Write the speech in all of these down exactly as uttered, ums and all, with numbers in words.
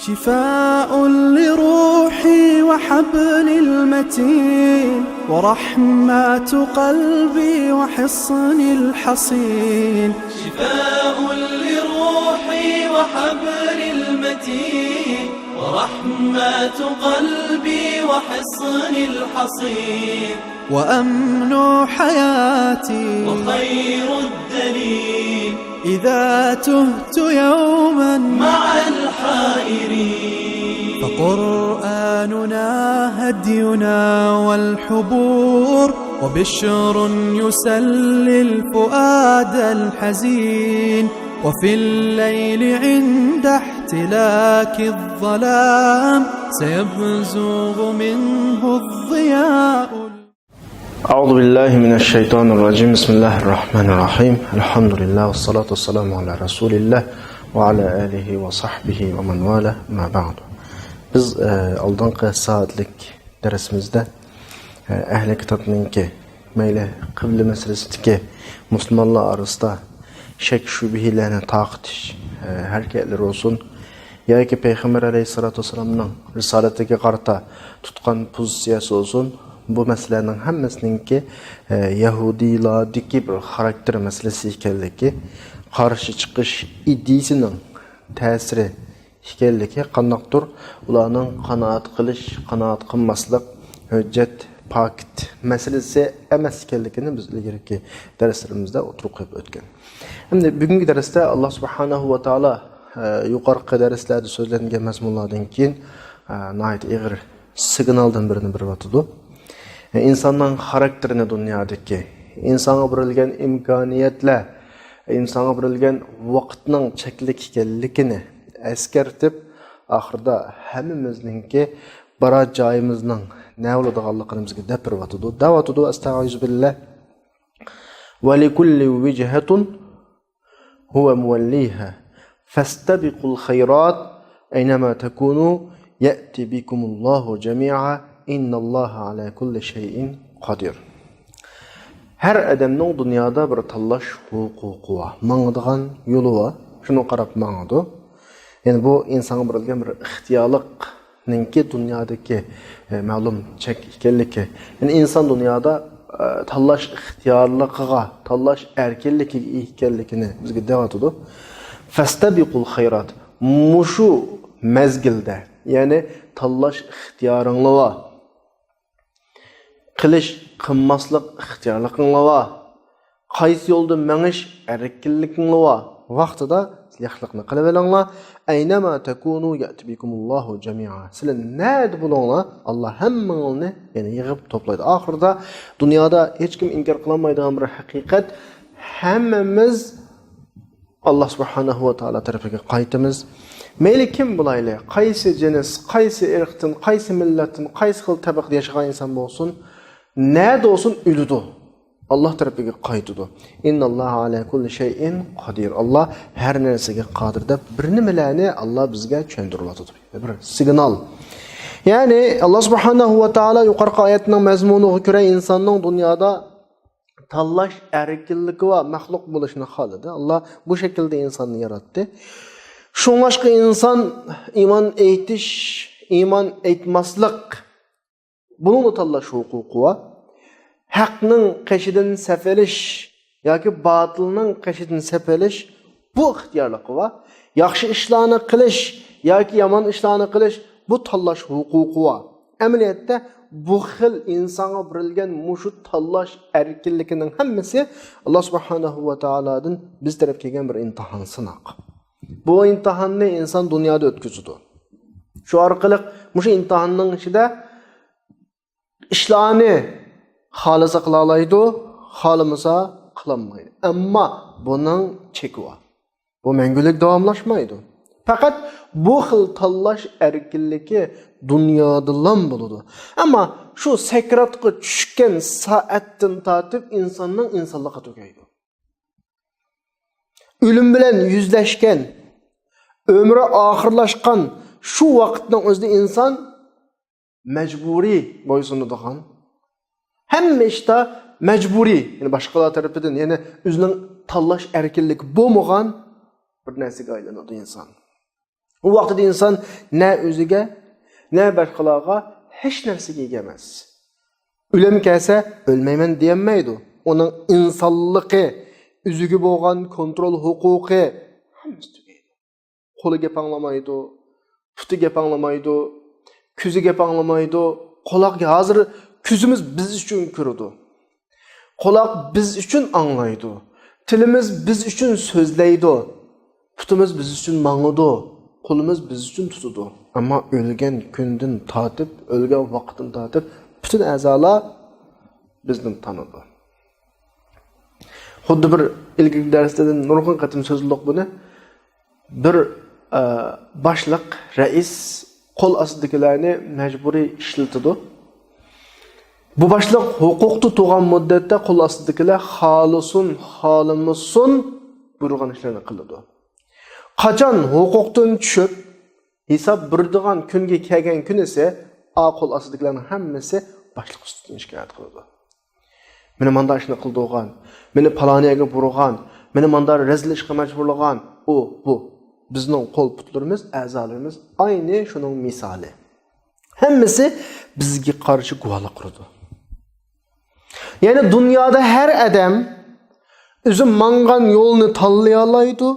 شفاء لروحي وحبل المتين، ورحمة قلبي وحصن الحصين. شفاء لروحي وحبل المتين، ورحمة قلبي وحصن الحصين. وأمن حياتي وخير الدليل، إذا تهت يوما مع الحائرين. فقرآننا هدينا والحبور، وبشر يسلي الفؤاد الحزين. وفي الليل عند احتلاك الظلام، سيبزغ منه الضياء. أعوذ بالله من الشيطان الرجيم. بسم الله الرحمن الرحيم. الحمد لله والصلاة والسلام على رسول الله وعلى آله وصحبه ومن والاه. أما بعد. بىز، ئە، ئالدىنقى سائەتلىك دەرسىمىزدە، ئە، ئەھلى كىتابنىڭكى، مەيلى قىبلە مەسىلىسىدىكى مۇسۇلمانلار ئارىسىدا شەك-شۈبھىلەرنى تارقىتىش، ئە، ھەرىكەتلىرى بولسۇن، ياكى پەيغەمبەر ئەلەيھىسسالاتۇ ۋەسسالامنىڭ رىسالىتىگە قارىتا تۇتقان پوزىتسىيەسى بولسۇن، بۇ مەسىلىلەرنىڭ ھەممىسىنىڭكى، ئە، يەھۇدىيلاردىكى بىر خاراكتېر مەسىلىسى ئىكەنلىكى، قارشى چىقىش ئىدىيىسىنىڭ تەسىرى ئىكەنلىكى، قانداقتۇر ئۇلارنىڭ قانائەت قىلىش، قانائەت قىلماسلىق، ھۆججەت، پاكىت مەسىلىسى ئەمەس ئىكەنلىكىنى بىز ئىلگىرىكى دەرسلىرىمىزدە ئوتتۇرىغا قويۇپ ئۆتكەن. ئەمدى بۈگۈنكى دەرستە ئاللا سۇبھانەھۇ ۋە تائالا، ئە، يۇقىرىقى دەرسلەردە سۆزلەنگەن مەزمۇنلاردىن كېيىن، ئە، ناھايىتى ئېغىر سىگنالدىن بىرىنى بېرىۋاتىدۇ. ئىنساننىڭ خاراكتېرىنى دۇنيادىكى، ئىنسانغا بېرىلگەن ئىمكانىيەتلەر، ئىنسانغا بېرىلگەن ۋاقىتنىڭ چەكلىك ئىكەنلىكىنى ئەسكەرتىپ، ئاخىرىدا ھەممىمىزنىڭكى بارار جايىمىزنىڭ نە بولىدىغانلىقىنى بىزگە دەپ بېرىۋاتىدۇ. دەۋاتىدۇ، ئەستەئىزۇبىللا. ولكل وجهة هو موليها فاستبقوا الخيرات أينما تكونوا يأت بكم الله جميعا إن الله على كل شيء قدير. ھەر ئادەمنىڭ دۇنيادا بىر تاللاش ھوقۇقى بار، ماڭىدىغان يولى بار، شۇنىڭغا قاراپ ماڭىدۇ. يەنى بۇ ئىنسانغا بېرىلگەن بىر ئىختىيارلىق نىڭكى دۇنيادىكى، ئە، مەلۇم چەك ئىكەنلىكى. يەنى ئىنسان دۇنيادا، ئە، تاللاش ئىختىيارلىقىغا، تاللاش ئەركىنلىكىگە ئىگە ئىكەنلىكىنى بىزگە دەۋاتىدۇ. فاستبقوا الخيرات. مۇشۇ مەزگىلدە، يەنى تاللاش ئىختىيارىڭلار بار. قىلىش، قىلماسلىق ئىختىيارلىقىڭلار بار. قايسى يولدا مېڭىش ئەركىنلىكىڭلار بار. ۋاقتىدا ياخشىلىقنى قىلىۋېلىڭلار. أينما تكونوا يأت بكم الله جميعا. سىلەر نەدە بولۇڭلار، ئاللا ھەممىڭلارنى يەنە يىغىپ توپلايدۇ. ئاخىرىدا دۇنيادا ھېچكىم ئىنكار قىلالمايدىغان بىر ھەقىقەت، ھەممىمىز ئاللا سۇبھانەھۇ ۋە تائالا تەرىپىگە قايتىمىز. مەيلى كىم بولايلى، قايسى جىنس، قايسى ئىرقتىن، قايسى مىللەتتىن، قايسى خىل تەبەقىدە ياشىغان ئىنسان بولسۇن، نەدە بولسۇن ئۆلىدۇ. ئاللا تەرىپىگە قايتىدۇ. إن الله على كل شيء قدير. ئاللا ھەر نەرسىگە قادىر دەپ بىر نېمىلەرنى ئاللا بىزگە چۈشەندۈرۈۋاتىدۇ. بىر سىگنال. يەنى ئاللا سۇبھانەھۇ ۋە تائالا يۇقىرىقى ئايەتنىڭ مەزمۇنىغا كۆرە ئىنساننىڭ دۇنيادا تاللاش ئەركىنلىكى بار مەخلۇق بولۇشنى خالىدى. ئاللا بۇ شەكىلدە ئىنساننى ياراتتى. شۇڭلاشقا ئىنسان ئىمان ئېيتىش، ئىمان ئېيتماسلىق، بۇنىڭدا تاللاش ھوقۇقى بار. ھەقنىڭ قېشىدىن سەپ ئېلىش ياكى باتىلنىڭ قېشىدىن سەپ ئېلىش، بۇ ئىختىيارلىقى بار. ياخشى ئىشلارنى قىلىش ياكى يامان ئىشلارنى قىلىش، بۇ تاللاش ھوقۇقى بار. ئەمەلىيەتتە بۇ خىل ئىنسانغا بېرىلگەن مۇشۇ تاللاش ئەركىنلىكىنىڭ ھەممىسى ئاللا سۇبھانەھۇ ۋە تائالادىن بىز تەرەپكە كەلگەن بىر ئىمتىھان، سىناق. بۇ ئىمتىھاننى ئىنسان دۇنيادا ئۆتكۈزىدۇ. شۇ ئارقىلىق مۇشۇ ئىمتىھاننىڭ ئىچىدە ئىشلارنى خالىسا قىلالايدۇ، خالىمىسا قىلالمايدۇ. ئەمما بۇنىڭ چېكى بار. بۇ مەڭگۈلۈك داۋاملاشمايدۇ. پەقەت بۇ خىل تاللاش ئەركىنلىكى دۇنيادىلا بولىدۇ. ئەمما شۇ سەكراتقا چۈشكەن سائەتتىن تارتىپ ئىنساننىڭ ئىنسانلىقى تۈگەيدۇ. ئۆلۈم بىلەن يۈزلەشكەن، ئۆمرى ئاخىرلاشقان شۇ ۋاقىتنىڭ ئۆزىدە ئىنسان مەجبۇرىي بويسۇنىدىغان، ھەممە ئىشتا مەجبۇرىي، يەنى باشقىلار تەرىپىدىن، يەنى ئۆزىنىڭ تاللاش ئەركىنلىكى بولمىغان بىر نەرسىگە ئايلىنىدۇ ئىنسان. ئۇ ۋاقتىدا ئىنسان نە ئۆزىگە، نە باشقىلارغا، ھېچ نەرسىگە ئىگە ئەمەس. ئۆلۈم كەلسە، ئۆلمەيمەن دېيەلمەيدۇ. ئۇنىڭ ئىنسانلىقى، ئۆزىگە بولغان كونترول ھوقۇقى، ھەممىسى تۈگەيدۇ. قولى گەپ ئاڭلىمايدۇ، پۇتى گەپ ئاڭلىمايدۇ، كۆزى گەپ ئاڭلىمايدۇ. قۇلاق، ھازىر كۆزىمىز بىز ئۈچۈن كۆرىدۇ. قۇلاق بىز ئۈچۈن ئاڭلايدۇ. تىلىمىز بىز ئۈچۈن سۆزلەيدۇ. پۇتىمىز بىز ئۈچۈن ماڭىدۇ. قولىمىز بىز ئۈچۈن تۇتىدۇ. ئەمما ئۆلگەن كۈندىن تارتىپ، ئۆلگەن ۋاقىتتىن تارتىپ پۈتۈن ئەزالار بىزدىن تانىدۇ. خۇددى بىر ئىلگىرىكى دەرسلەردە نۇرغۇن قېتىم سۆزلىدۇق بۇنى. بىر، ئە، باشلىق، رەئىس قول ئاستىدىكىلەرنى مەجبۇرىي ئىشلىتىدۇ. بۇ باشلىق ھوقۇقتا تۇرغان مۇددەتتە قول ئاستىدىكىلەر خالىسۇن، خالىمىسۇن بۇيرۇغان ئىشلارنى قىلىدۇ. قاچان ھوقۇقتىن چۈشۈپ، ھېساب بېرىدىغان كۈنگە كەلگەن كۈنىسى، ئا قول ئاستىدىكىلەرنىڭ ھەممىسى باشلىق ئۈستىدىن شىكايەت قىلىدۇ. مېنى ماندا ئىشنى قىلدۇرغان، مېنى پالان يەرگە بۇرىغان، مېنى ماندا رەزىل ئىشقا مەجبۇرلىغان، ئۇ، بۇ. بىزنىڭ قول پۇتلىرىمىز، ئەزالىرىمىز ئاينى شۇنىڭ مىسالى. ھەممىسى بىزگە قارشى گۇۋاھلىق ئۇرىدۇ. يەنى دۇنيادا ھەر ئادەم ئۆزى ماڭغان يولنى تاللىيالايدۇ.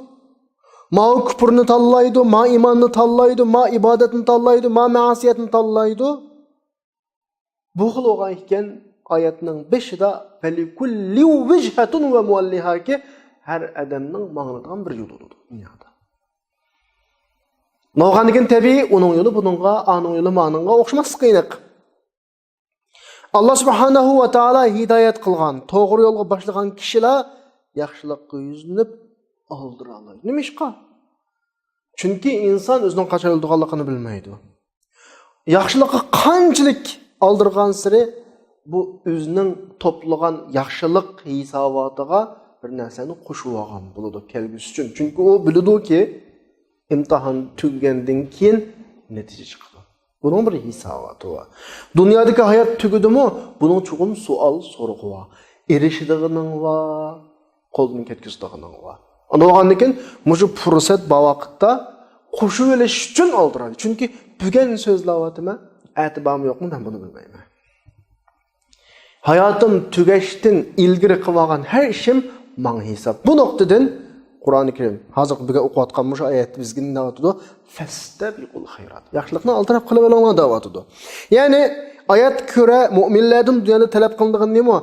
ماۋۇ كۇپۇرنى تاللايدۇ، ما ئىماننى تاللايدۇ، ما ئىبادەتنى تاللايدۇ، ما مەسىيەتنى تاللايدۇ. بۇ خىل بولغان ئىكەن، ئايەتنىڭ بېشىدا «فەلىكۇللى ۋىجھەتۇن ۋە مۇۋەللىھاكى» ھەر ئادەمنىڭ ماڭىدىغان بىر يولى بولىدۇ دۇنيادا. بولغاندىكىن تەبىئىي ئۇنىڭ يولى بۇنىڭغا، ئانىڭ يولى مانىڭغا ئوخشىماسلىقى ئېنىق. ئاللا سۇبھانەھۇ ۋە تائالا ھىدايەت قىلغان، توغرا يولغا باشلىغان كىشىلەر ياخشىلىققا يۈزلىنىپ ئالدىرالايدۇ. نېمىشقا؟ چۈنكى ئىنسان ئۆزىنىڭ قاچان ئۆلىدىغانلىقىنى بىلمەيدۇ. ياخشىلىققا قانچىلىك ئالدىرىغانسېرى، بۇ ئۆزىنىڭ توپلىغان ياخشىلىق ھېساباتىغا بىر نەرسىنى قوشۇۋالغان بولىدۇ كەلگۈسى ئۈچۈن. چۈنكى ئۇ بىلىدۇكى، ئىمتىھان تۈگىگەندىن كېيىن نەتىجە چىقىدۇ. بۇنىڭ بىر ھېساباتى بار. دۇنيادىكى ھايات تۈگىدىمۇ، بۇنىڭ چوقۇم سوئال سورىقى بار. ئېرىشىدىغىنىڭ بار، قولدىن كەتكۈزىدىغىنىڭ بار. ئاندىن كېيىن مۇشۇ پۇرسەت بار ۋاقىتتا قوشۇۋېلىش ئۈچۈن ئالدىرايدۇ. چۈنكى بۈگۈن سۆزلەۋاتىمەن، ئەتە بارمۇ يوقمۇ، مەن بۇنى بىلمەيمەن. ھاياتىم تۈگەشتىن ئىلگىرى قىلىۋالغان ھەر ئىشىم ماڭا ھېساب. بۇ نۇقتىدىن قۇرئانى كەرىم، ھازىرقى بۈگۈن ئوقۇۋاتقان مۇشۇ ئايەتتە بىزگە نېمە دەۋاتىدۇ؟ «فەستەبىقۇل خەيرات». ياخشىلىقنى ئالدىراپ قىلىۋېلىڭلار دەۋاتىدۇ. يەنى ئايەتكە كۆرە مۆمىنلەردىن دۇنيادا تەلەپ قىلىنىدىغىنى نېمە؟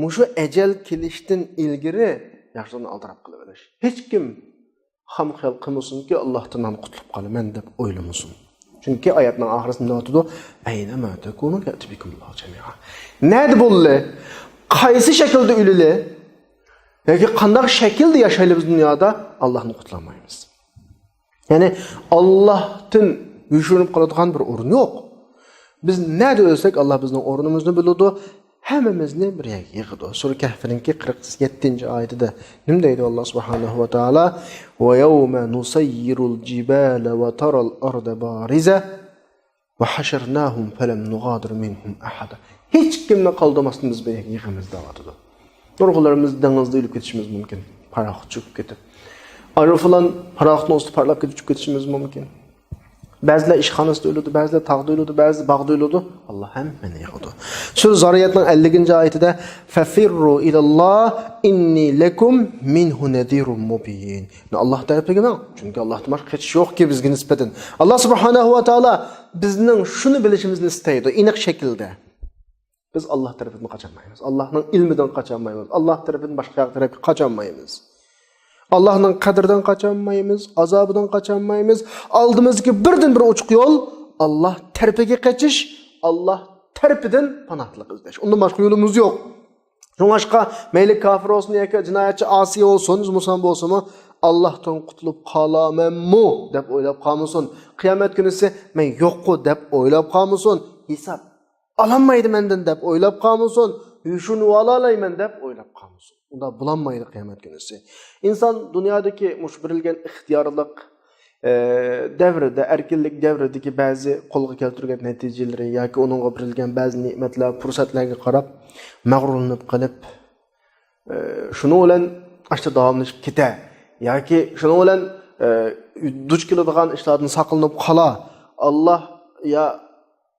مۇشۇ ئەجەل كېلىشتىن ئىلگىرى ياخشىلىقنى ئالدىراپ قىلىۋېلىش. ھېچكىم خام خىيال قىلمىسۇنكى، ئاللاھتىن مەن قۇتۇلۇپ قالىمەن دەپ ئويلىمىسۇن. چۈنكى ئايەتنىڭ ئاخىرىسىدا نېمە دەۋاتىدۇ؟ «ئەينەما تەكۇنۇ يەتى بىكۇمۇللاھۇ جەمىئا». نەدە بولىلى، قايسى شەكىلدە ئۆلىلى، ياكى قانداق شەكىلدە ياشايلى بىز دۇنيادا، ئاللاھنى قۇتۇلالمايمىز. يەنى ئاللاھتىن يوشۇرۇنۇپ قالىدىغان بىر ئورۇن يوق. بىز نەدە ئۆلسەك، ئاللاھ بىزنىڭ ئورنىمىزنى بىلىدۇ، ھەممىمىزنى بىر يەرگە يىغىدۇ. سۈرە كەھفنىڭكى قىرىق يەتتىنچى ئايىتىدە نېمە دەيدۇ ئاللاھ سۇبھانەھۇ ۋە تائالا؟ «ۋە يەۋمە نۇسەييىرۇل جىبالە ۋە تەرەل ئەرزە بارىزە ۋە ھەشەرناھۇم فەلەم نۇغادىر مىنھۇم ئەھەدە». ھېچكىمنى قالدۇرماستىن بىز بىر يەرگە يىغىمىز دەۋاتىدۇ. نۇرغۇنلىرىمىز دېڭىزدا ئۆلۈپ كېتىشىمىز مۇمكىن، پاراخوت چۆكۈپ كېتىپ. ئايروپىلان پاراخوتنىڭ ئۈستىدە پارتلاپ كېتىپ چۆكۈپ كېتىشىمىز مۇمكىن. بەزىلەر ئىشخانىسىدا ئۆلىدۇ، بەزىلەر تاغدا ئۆلىدۇ، بەزىلەر باغدا ئۆلىدۇ. ئاللاھ ھەممىنى يىغىدۇ. سۈرە زارىيەتنىڭ ئەللىكىنچى ئايىتىدە، «فەفىررۇ ئىلەللاھ ئىننى لەكۇم مىنھۇ نەزىرۇم مۇبىن». ئاللاھ تەرىپىگە مېڭىڭ. چۈنكى ئاللاھتىن باشقا قېچىش يوقكى بىزگە نىسبەتەن. ئاللاھ سۇبھانەھۇ ۋە تائالا بىزنىڭ شۇنى بىلىشىمىزنى ئىستەيدۇ، ئېنىق شەكىلدە. بىز ئاللاھ تەرىپىدىن قاچالمايمىز. ئاللاھنىڭ ئىلمىدىن قاچالمايمىز. ئاللاھ تەرىپىدىن باشقا تەرەپكە قاچالمايمىز. ئاللاھنىڭ قەدرىدىن قاچالمايمىز، ئازابىدىن قاچالمايمىز. ئالدىمىزدىكى بىردىنبىر ئوچۇق يول ئاللاھ تەرىپىگە قېچىش، ئاللاھ تەرىپىدىن پاناھلىق ئىزدەش. ئۇندىن باشقا يولىمىز يوق. شۇڭلاشقا مەيلى كاپىر بولسۇن ياكى جىنايەتچى، ئاسىي بولسۇن، مۇسۇلمان بولسىمۇ، ئاللاھتىن قۇتۇلۇپ قالامەنمۇ دەپ ئويلاپ قالمىسۇن. قىيامەت كۈنىسى مەن يوققۇ دەپ ئويلاپ قالمىسۇن. ھېساب ئالالمايدۇ مەندىن دەپ ئويلاپ قالمىسۇن، يوشۇرۇنۇۋالالايمەن دەپ ئويلاپ قالمىسۇن. ئۇنداق بولالمايدۇ قىيامەت كۈنىسى. ئىنسان دۇنيادىكى مۇشۇ بېرىلگەن ئىختىيارلىق، ئە، دەۋرىدە، ئەركىنلىك دەۋرىدىكى بەزى قولغا كەلتۈرگەن نەتىجىلىرى ياكى ئۇنىڭغا بېرىلگەن بەزى نېمەتلەر، پۇرسەتلەرگە قاراپ مەغرۇرلىنىپ قېلىپ، ئە، شۇنىڭ بىلەن ئاشتا داۋاملىشىپ كېتە ياكى شۇنىڭ بىلەن، ئە، دۇچ كېلىدىغان ئىشلاردىن ساقلىنىپ قالا. ئاللا يا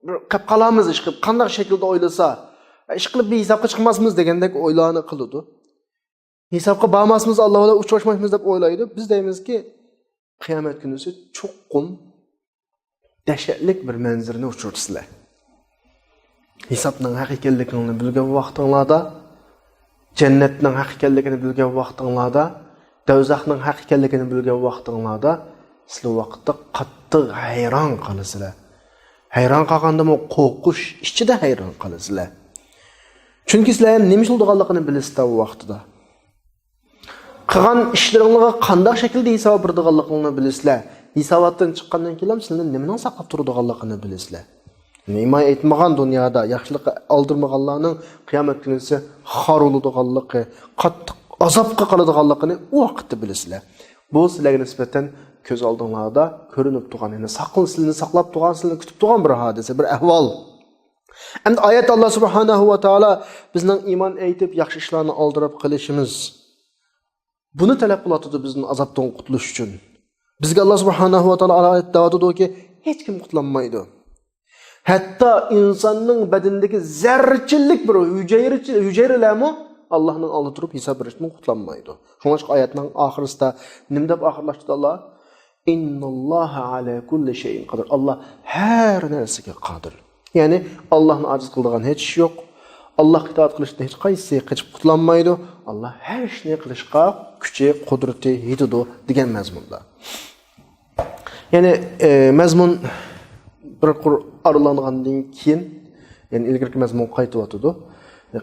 بىر قىلىپ قالارمىز، ئىشقىلىپ قانداق شەكىلدە ئويلىسا، ئىشقىلىپ بىر ھېسابقا چىقماسمىز دېگەندەك ئويلارنى قىلىدۇ. ھېسابقا بارماسمىز، ئاللا بىلەن ئۇچراشماسمىز دەپ ئويلايدۇ. بىز دەيمىزكى، قىيامەت كۈنىسى چوقۇم دەھشەتلىك بىر مەنزىرىنى ئۇچرىتىسىلەر. ھېسابنىڭ ھەق ئىكەنلىكىنى بىلگەن ۋاقتىڭلاردا، جەننەتنىڭ ھەق ئىكەنلىكىنى بىلگەن ۋاقتىڭلاردا، دوزاخنىڭ ھەق ئىكەنلىكىنى بىلگەن ۋاقتىڭلاردا، سىلەر ۋاقىتتا قاتتىق ھەيران قالىسىلەر. ھەيران قالغاندىمۇ قورقۇش ئىچىدە ھەيران قالىسىلەر. چۈنكى سىلەر ھەم نېمە ئىش بولىدىغانلىقىنى بىلىسىلەر ئۇ ۋاقتىدا. قىلغان ئىشلىرىڭلارغا قانداق شەكىلدە ھېساب بېرىدىغانلىقىڭلارنى بىلىسىلەر. ھېساباتتىن چىققاندىن كېيىن سىلەرنى نېمىنىڭ ساقلاپ تۇرىدىغانلىقىنى بىلىسىلەر. يەنى ئىمان ئېيتمىغان دۇنيادا ياخشىلىققا ئالدىرمىغانلارنىڭ قىيامەت كۈنىسى خار بولىدىغانلىقى، قاتتىق ئازابقا قالىدىغانلىقىنى ئۇ ۋاقىتتا بىلىسىلەر. بۇ سىلەرگە نىسبەتەن كۆز ئالدىڭلاردا كۆرۈنۈپ تۇرغان، يەنى ساقلىنىپ، سىلەرنى ساقلاپ تۇرغان، سىلەرنى كۈتۈپ تۇرغان بىر ھادىسە، بىر ئەھۋال. ئەمدى ئايەتتە ئاللا سۇبھانەھۇ ۋە تائالا بىزنىڭ ئىمان ئېيتىپ، ياخشى ئىشلارنى ئالدىراپ قېلىشىمىز، بۇنى تەلەپ قىلىۋاتىدۇ بىزدىن ئازابتىن قۇتۇلۇش ئۈچۈن. بىزگە ئاللا سۇبھانەھۇ ۋە تائالا ئايەتتە دەۋاتىدۇكى، ھېچكىم قۇتۇلالمايدۇ. ھەتتا ئىنساننىڭ بەدىنىدىكى زەررىچىلىك بىر ھۈجەيرىچە-، ھۈجەيرىلەرمۇ ئاللانىڭ ئالدىدا تۇرۇپ ھېساب بېرىشتىن قۇتۇلالمايدۇ. شۇڭلاشقا ئايەتنىڭ ئاخىرىسىدا نېمە دەپ ئاخىرلاشتۇردى ئاللا؟ «ئىنناللاھە ئەلا كۇللى شەيئىن قادىر.» ئاللا ھەر نەرسىگە قادىر. يەنى ئاللانى ئاجىز قىلىدىغان ھېچ ئىش يوق. ئاللاغا ئىتائەت قىلىشتىن ھېچقايسىسى قېچىپ قۇتۇلالمايدۇ. ئاللا ھەر ئىشنى قىلىشقا كۈچى، قۇدرىتى يېتىدۇ دېگەن مەزمۇندا. يەنى، ئە، مەزمۇن بىر قۇر ئارىلانغاندىن كېيىن، يەنى ئىلگىرىكى مەزمۇنغا قايتىۋاتىدۇ.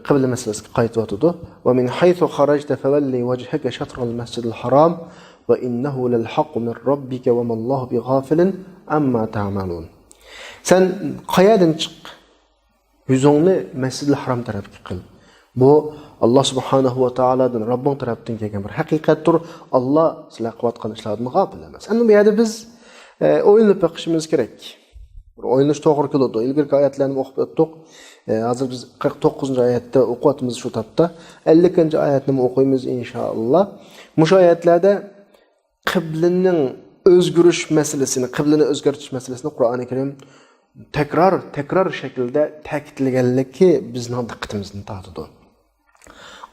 قىبلە مەسىلىسىگە قايتىۋاتىدۇ. «ۋە مىن ھەيسۇ خەرەجتە فەۋەللى ۋەجھەكە شەترەل مەسجىدىل ھارام ۋە ئىننەھۇ لەل ھەققۇ مىن رەببىكە ۋە مەللاھۇ بىغافىلىن ئەمما تەئمەلۇن.» سەن قەيەردىن چىق، يۈزۈڭنى مەسجىدىل ھارام تەرەپكە قىل. بۇ ئاللا سۇبھانەھۇ ۋە تائالادىن، رەببىڭ تەرەپتىن كەلگەن بىر ھەقىقەتتۇر. ئاللا سىلەر قىلىۋاتقان ئىشلاردىن غاپىل ئەمەس. ئەمدى بۇ يەردە بىز، ئە، ئويلىنىپ بېقىشىمىز كېرەك. بىر ئويلىنىش توغرا كېلىدۇ. ئىلگىرىكى ئايەتلەرنى ئوقۇپ ئۆتتۇق. ئە، ھازىر بىز قىرىق توققۇزىنچى ئايەتتە ئوقۇۋاتىمىز شۇ تاپتا. ئەللىكىنچى ئايەتنىمۇ ئوقۇيمىز ئىنشائاللا. مۇشۇ ئايەتلەردە قىبلىنىڭ ئۆزگىرىش مەسىلىسىنى، قىبلىنى ئۆزگەرتىش مەسىلىسىنى قۇرئانى كەرىم تەكرار، تەكرار شەكىلدە تەكىتلىگەنلىكى بىزنىڭ دىققىتىمىزنى تارتىدۇ.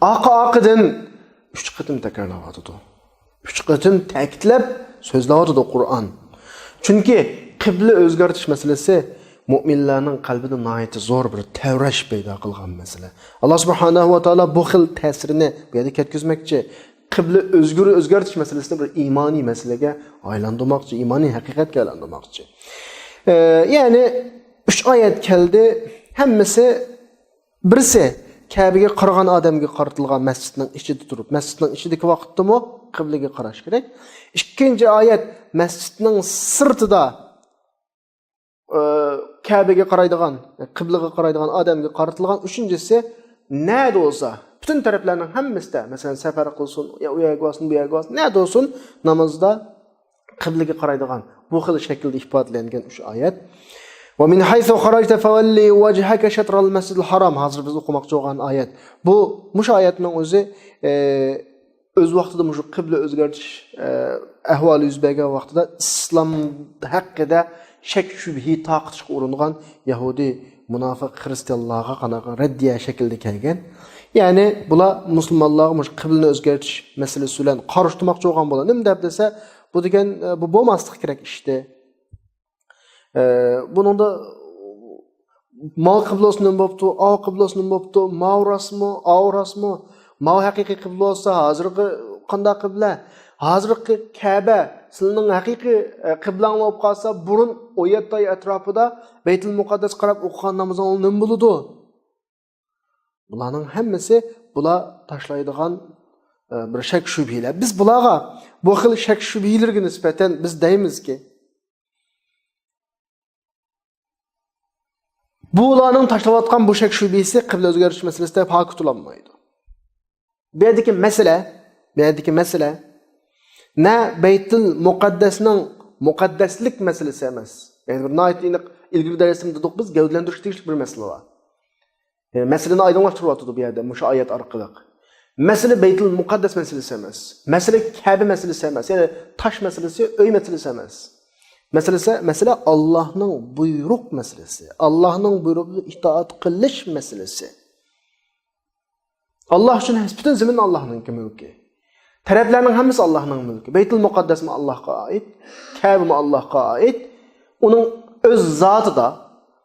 ئارقا-ئارقىدىن ئۈچ قېتىم تەكرارلاۋاتىدۇ. ئۈچ قېتىم تەكىتلەپ سۆزلەۋاتىدۇ قۇرئان. چۈنكى قىبلە ئۆزگەرتىش مەسىلىسى مۆمىنلەرنىڭ قەلبىدە ناھايىتى زور بىر تەۋرەش پەيدا قىلغان مەسىلە. ئاللا سۇبھانەھۇ ۋە تائالا بۇ خىل تەسىرىنى بۇ يەردە كەتكۈزمەكچى. قىبلە ئۆزگىرى-، ئۆزگەرتىش مەسىلىسىنى بىر ئىمانىي مەسىلىگە ئايلاندۇرماقچى، ئىمانىي ھەقىقەتكە ئايلاندۇرماقچى. ئە، يەنى ئۈچ ئايەت كەلدى. ھەممىسى، بىرسى كەبىگە قارىغان ئادەمگە قارىتىلغان، مەسچىتنىڭ ئىچىدە تۇرۇپ، مەسچىتنىڭ ئىچىدىكى ۋاقىتتىمۇ قىبلىگە قاراش كېرەك. ئىككىنچى ئايەت مەسچىتنىڭ سىرتىدا، ئە، كەبىگە قارايدىغان، قىبلىگە قارايدىغان ئادەمگە قارىتىلغان. ئۈچىنچىسى، نەدە بولسا، پۈتۈن تەرەپلەرنىڭ ھەممىسىدە، مەسىلەن، سەپەر قىلسۇن، يا ئۇ يەرگە بارسۇن، بۇ يەرگە بارسۇن، نەدە بولسۇن، نامازدا قىبلىگە قارايدىغان، بۇ خىل شەكىلدە ئىپادىلەنگەن ئۈچ ئايەت. «ۋە مىن ھەيسۇ خەرەجتە فەۋەللى ۋەجھەكە شەترەل مەسجىدىل ھارام.» ھازىر بىز ئوقۇماقچى بولغان ئايەت. بۇ، مۇشۇ ئايەتنىڭ ئۆزى، ئە، ئۆز ۋاقتىدا مۇشۇ قىبلە ئۆزگەرتىش، ئە، ئەھۋالى يۈز بەرگەن ۋاقتىدا ئىسلام ھەققىدە شەك-شۈبھە تارقىتىشقا ئۇرۇنغان يەھۇدىي، مۇناپىق، خىرىستىيانلارغا قانداق رەددىيە شەكلىدە كەلگەن. يەنى بۇلار مۇسۇلمانلارغا مۇشۇ قىبلىنى ئۆزگەرتىش مەسىلىسى بىلەن قارشى تۇرماقچى بولغان بولار. نېمە دەپ دېسە، بۇ دېگەن، ئە، بۇ بولماسلىقى كېرەك ئىشتى. ئە، بۇنىڭدا ماۋۇ قىبلە بولسا نېمە بوپتۇ، ئاۋۇ قىبلە بولسا نېمە بوپتۇ، ماۋۇ راستمۇ، ئاۋۇ راستمۇ، ماۋۇ ھەقىقىي قىبلە بولسا، ھازىرقى قانداق قىبلە؟ ھازىرقى كەبە سىلىنىڭ ھەقىقىي، ئە، قىبلەڭلار بولۇپ قالسا، بۇرۇن ئون يەتتە ئاي ئەتراپىدا بەيتۇل مۇقەددەسكە قاراپ ئوقۇغان نامىزىڭلار نېمە بولىدۇ؟ بۇلارنىڭ ھەممىسى بۇلار تاشلايدىغان، ئە، بىر شەك-شۈبھىلەر. بىز بۇلارغا، بۇ خىل شەك-شۈبھىلەرگە نىسبەتەن بىز دەيمىزكى، بۇلارنىڭ تاشلاۋاتقان بۇ شەك-شۈبھىسى قىبلە ئۆزگەرتىش مەسىلىسىدە پاكىت بولالمايدۇ. بۇ يەردىكى مەسىلە، بۇ يەردىكى مەسىلە نە بەيتۇل مۇقەددەسنىڭ مۇقەددەسلىك مەسىلىسى ئەمەس. يەنى بىر ناھايىتى ئېنىق، ئىلگىرى دەرسىمىزدە دېدۇق بىز، گەۋدىلەندۈرۈشكە تېگىشلىك بىر مەسىلە بار. يەنى مەسىلىنى ئايدىڭلاشتۇرۇۋاتىدۇ بۇ يەردە مۇشۇ ئايەت ئارقىلىق. مەسىلە بەيتۇل مۇقەددەس مەسىلىسى ئەمەس. مەسىلە كەبە مەسىلىسى ئەمەس. يەنى تاش مەسىلىسى، ئۆي مەسىلىسى ئەمەس. مەسىلىسى، مەسىلە ئاللاھنىڭ بۇيرۇق مەسىلىسى. ئاللاھنىڭ بۇيرۇقىغا ئىتائەت قىلىش مەسىلىسى. ئاللاھ ئۈچۈن پۈتۈن زېمىن ئاللاھنىڭكى مۈلكى. تەرەپلەرنىڭ ھەممىسى ئاللاھنىڭ مۈلكى. بەيتۇل مۇقەددەسمۇ ئاللاھقا ئائىت، كەبىمۇ ئاللاھقا ئائىت. ئۇنىڭ ئۆز زاتىدا،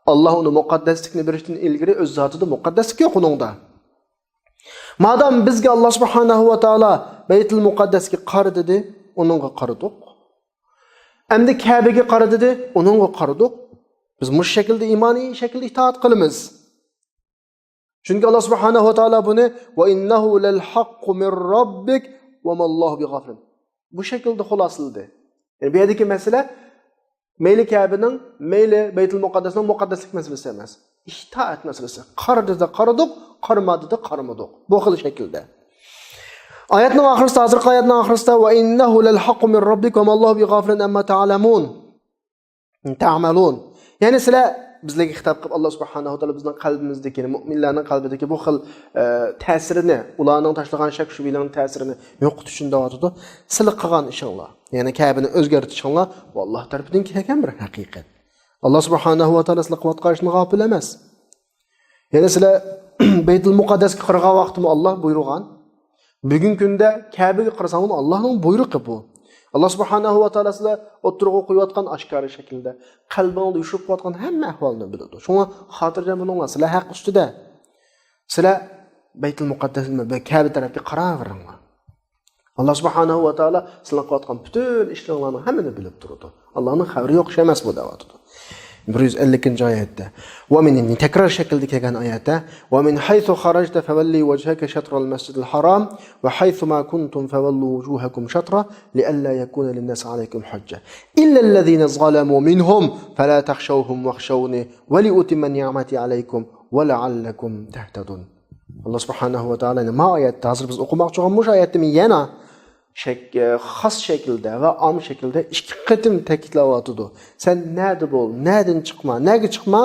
ئاللاھ ئۇنى مۇقەددەسلىكنى بېرىشتىن ئىلگىرى ئۆز زاتىدا مۇقەددەسلىك يوق ئۇنىڭدا. مادام بىزگە ئاللاھ سۇبھانەھۇ ۋە تائالا بەيتۇل مۇقەددەسكە قارا دېدى، ئۇنىڭغا قارىدۇق. ئەمدى كەبىگە قارا دېدى، ئۇنىڭغا قارىدۇق. بىز مۇشۇ شەكىلدە، ئىمانىي شەكىلدە ئىتائەت قىلىمىز. چۈنكى ئاللاھ سۇبھانەھۇ ۋە تائالا بۇنى «ۋە ئىننەھۇ لەل ھەققۇ مىن رەببىك ۋە مەللاھۇ بىغافىلىن» بۇ شەكىلدە خۇلاسىلىدى. يەنى بۇ يەردىكى مەسىلە مەيلى كەبىنىڭ، مەيلى بەيتۇل مۇقەددەسنىڭ مۇقەددەسلىك مەسىلىسى ئەمەس. ئىتائەت مەسىلىسى. قارا دېدى، قارىدۇق، قارىما دېدى، قارىمىدۇق. بۇ خىل شەكىلدە. ئايەتنىڭ ئاخىرىسىدا، ھازىرقى ئايەتنىڭ ئاخىرىسىدا «ۋە ئىننەھۇ لەل ھەققۇ مىن رەببىك ۋە مەللاھۇ بىغافىلىن ئەمما تەئمەلۇن». تەئمەلۇن. يەنى سىلەر، بىزلەرگە خىتاب قىلىپ، ئاللاھ سۇبھانەھۇ ۋە تائالا بىزنىڭ قەلبىمىزدىكى، يەنى مۇئمىنلارنىڭ قەلبىدىكى بۇ خىل، ئە، تەسىرىنى، ئۇلارنىڭ تاشلىغان شەك شۈبھىلىرىنىڭ تەسىرىنى يوقىتىش ئۈچۈن دەۋاتىدۇ. سىلەر قىلغان ئىشىڭلار، يەنى كەبىنى ئۆزگەرتىشىڭلار، بۇ ئاللاھ تەرىپىدىن كەلگەن بىر ھەقىقەت. ئاللاھ سۇبھانەھۇ ۋە تائالا سىلەر قىلىۋاتقان ئىشتىن غاپىل ئەمەس. يەنى سىلەر بەيتۇل مۇقەددەسكە قارىغان ۋاقىتتا ئاللاھ بۇيرۇغان. بۈگۈنكى كۈندە كەبىگە قارىساڭلار، ئاللاھنىڭ بۇيرۇقى بۇ. ئاللاھ سۇبھانەھۇ ۋە تائالا سىلەر ئوتتۇرىغا قويۇۋاتقان ئاشكارا شەكىلدە، قەلبىڭلاردا يوشۇرۇپ قويۇۋاتقان ھەممە ئەھۋالنى بىلىدۇ. شۇڭا خاتىرجەم بولۇڭلار، سىلەر ھەق ئۈستىدە. سىلەر بەيتۇل مۇقەددەس، كەبە تەرەپكە قاراۋېرىڭلار. ئاللاھ سۇبھانەھۇ ۋە تائالا سىلەر قىلىۋاتقان پۈتۈن ئىشلىرىڭلارنىڭ ھەممىنى بىلىپ تۇرىدۇ. ئاللاھنىڭ خەۋىرى يوق ئىش ئەمەس بۇ دەۋاتىدۇ. بىر يۈز ئەللىكىنچى ئايەتتە. ۋە مىن، تەكرار شەكىلدە كەلگەن ئايەتتە. ۋە مىن ھەيسۇ خەرەجتە فەۋەللى ۋەجھەكە شەترەل مەسجىدىل ھارام ۋە ھەيسۇ ما كۇنتۇم فەۋەللۇ ۋۇجۇھەكۇم شەترەھ لىئەللا يەكۇنە لىنناسی ئەلەيكۇم ھۇججە ئىللەللەزىنە زەلەمۇ مىنھۇم فەلا تەخشەوھۇم ۋەخشەۋنى ۋە لىئۇتىممە نىئمەتى ئەلەيكۇم ۋە لەئەللەكۇم تەھتەدۇن. ئاللاھ سۇبھانەھۇ ۋە تائالا ما ئايەتتە، ھازىر بىز ئوقۇماقچى بولغان مۇشۇ ئايەتتىمۇ يەنە شەك-، ئە، خاس شەكىلدە ۋە ئام شەكىلدە ئىككى قېتىم تەكىتلەۋاتىدۇ. سەن نەدە بول، نەدىن چىقما، نەگە چىقما،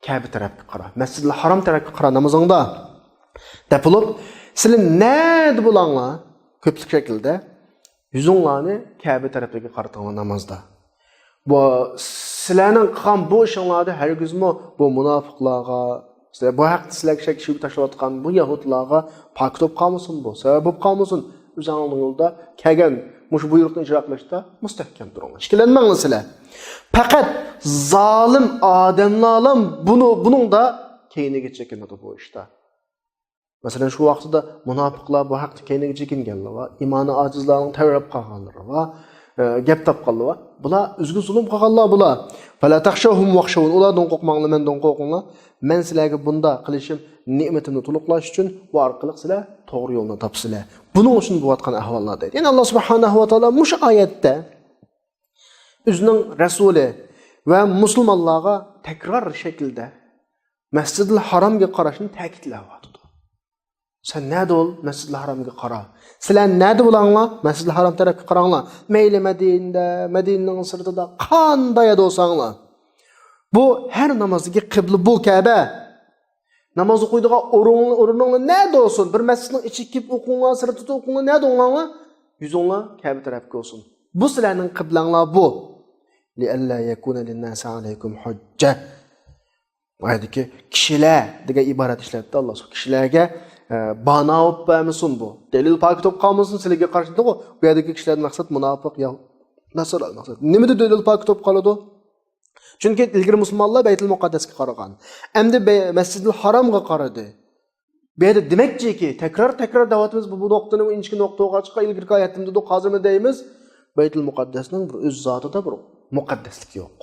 كەبە تەرەپكە قارا، مەسجىدىل ھارام تەرەپكە قارا نامىزىڭدا، دەپ بولۇپ، سىلەر نەدە بولاڭلار، كۆپلۈك شەكىلدە يۈزۈڭلارنى كەبە تەرەپكە قارىتىڭلار نامازدا. بۇ سىلەرنىڭ قىلغان بۇ ئىشىڭلاردا ھەرگىزمۇ بۇ مۇناپىقلارغا، سىلەر بۇ ھەقتە سىلەرگە شەك شۈبھە تاشلاۋاتقان بۇ يەھۇدلارغا پاكىت بولۇپ قالمىسۇن بۇ. سەۋەب بولۇپ قالمىسۇن، ئۆزۈڭلارنىڭ يولىدا كەلگەن مۇشۇ بۇيرۇقنى ئىجرا قىلىشتا مۇستەھكەم تۇرۇڭلار. ئىككىلەنمەڭلار سىلەر. پەقەت زالىم ئادەملەرلا بۇنى، بۇنىڭدا كەينىگە چېكىنىدۇ بۇ ئىشتا. مەسىلەن، شۇ ۋاقتىدا مۇناپىقلار بۇ ھەقتە كەينىگە چېكىنگەنلەر بار، ئىمانى ئاجىزلارنىڭ تەۋرەپ قالغانلىرى بار، ئە، گەپ تاپقانلار بار. بۇلار ئۆزىگە زۇلۇم قىلغانلار بۇلار. فەلا تەخشەۋھۇم ۋەخشەۋنى، ئۇلاردىن قورقماڭلار، مەندىن قورقۇڭلار. مەن سىلەرگە بۇنداق قىلىشىم نېمىتىمنى تولۇقلاش ئۈچۈن، بۇ ئارقىلىق سىلەر توغرا يولنى تاپىسىلەر. بۇنىڭ ئۈچۈن بولۇۋاتقان ئەھۋاللار دەيدۇ. يەنى ئاللا سۇبھانەھۇ ۋە تائالا مۇشۇ ئايەتتە ئۆزىنىڭ رەسۇلى ۋە مۇسۇلمانلارغا تەكرار شەكىلدە مەسجىدىل ھارامغا قاراشنى تەكىتلەۋاتىدۇ. سەن نەدە بول، مەسجىدىل ھارامغا قارا. سىلەر نەدە بولاڭلار، مەسجىدىل ھارام تەرەپكە قاراڭلار. مەيلى مەدىنىدە، مەدىنىنىڭ سىرتىدا، قانداق يەردە بولساڭلار. بۇ ھەر نامازدىكى قىبلە بۇ كەبە. ناماز ئوقۇيدىغان ئورۇن، ئورنۇڭلار نەدە بولسۇن، بىر مەسچىتنىڭ ئىچىگە كىرىپ ئوقۇڭلار، سىرتىدا ئوقۇڭلار، نەدە ئوقۇڭلار، يۈزۈڭلار كەبە تەرەپكە بولسۇن. بۇ سىلەرنىڭ قىبلەڭلار بۇ. لىئەللا يەكۇنە لىنناسى ئەلەيكۇم ھۇججە. بۇ يەردىكى كىشىلەر دېگەن ئىبارەت ئىشلەتتى ئاللا. كىشىلەرگە، ئە، بانا بولۇپ بەرمىسۇن بۇ. دەلىل پاكىت بولۇپ قالمىسۇن سىلەرگە قارشى دېدىغۇ. بۇ يەردىكى كىشىلەردىن مەقسەت مۇناپىق يا ناسارا مەقسەت. نېمىدە دەلىل پاكىت بولۇپ قالىدۇ؟ چۈنكى ئىلگىرى مۇسۇلمانلار بەيتۇل مۇقەددەسكە قارىغان. ئەمدى بەي-، مەسجىدىل ھارامغا قارىدى. بۇ يەردە دېمەكچىكى، تەكرار، تەكرار دەۋاتىمىز، بۇ، بۇ نۇقتىنى، بۇ ئىنچىكە نۇقتا بولغاچقا، ئىلگىرىكى ئايەتتىمۇ دېدۇق، ھازىرمۇ دەيمىز، بەيتۇل مۇقەددەسنىڭ بىر ئۆز زاتىدا بىر مۇقەددەسلىكى يوق.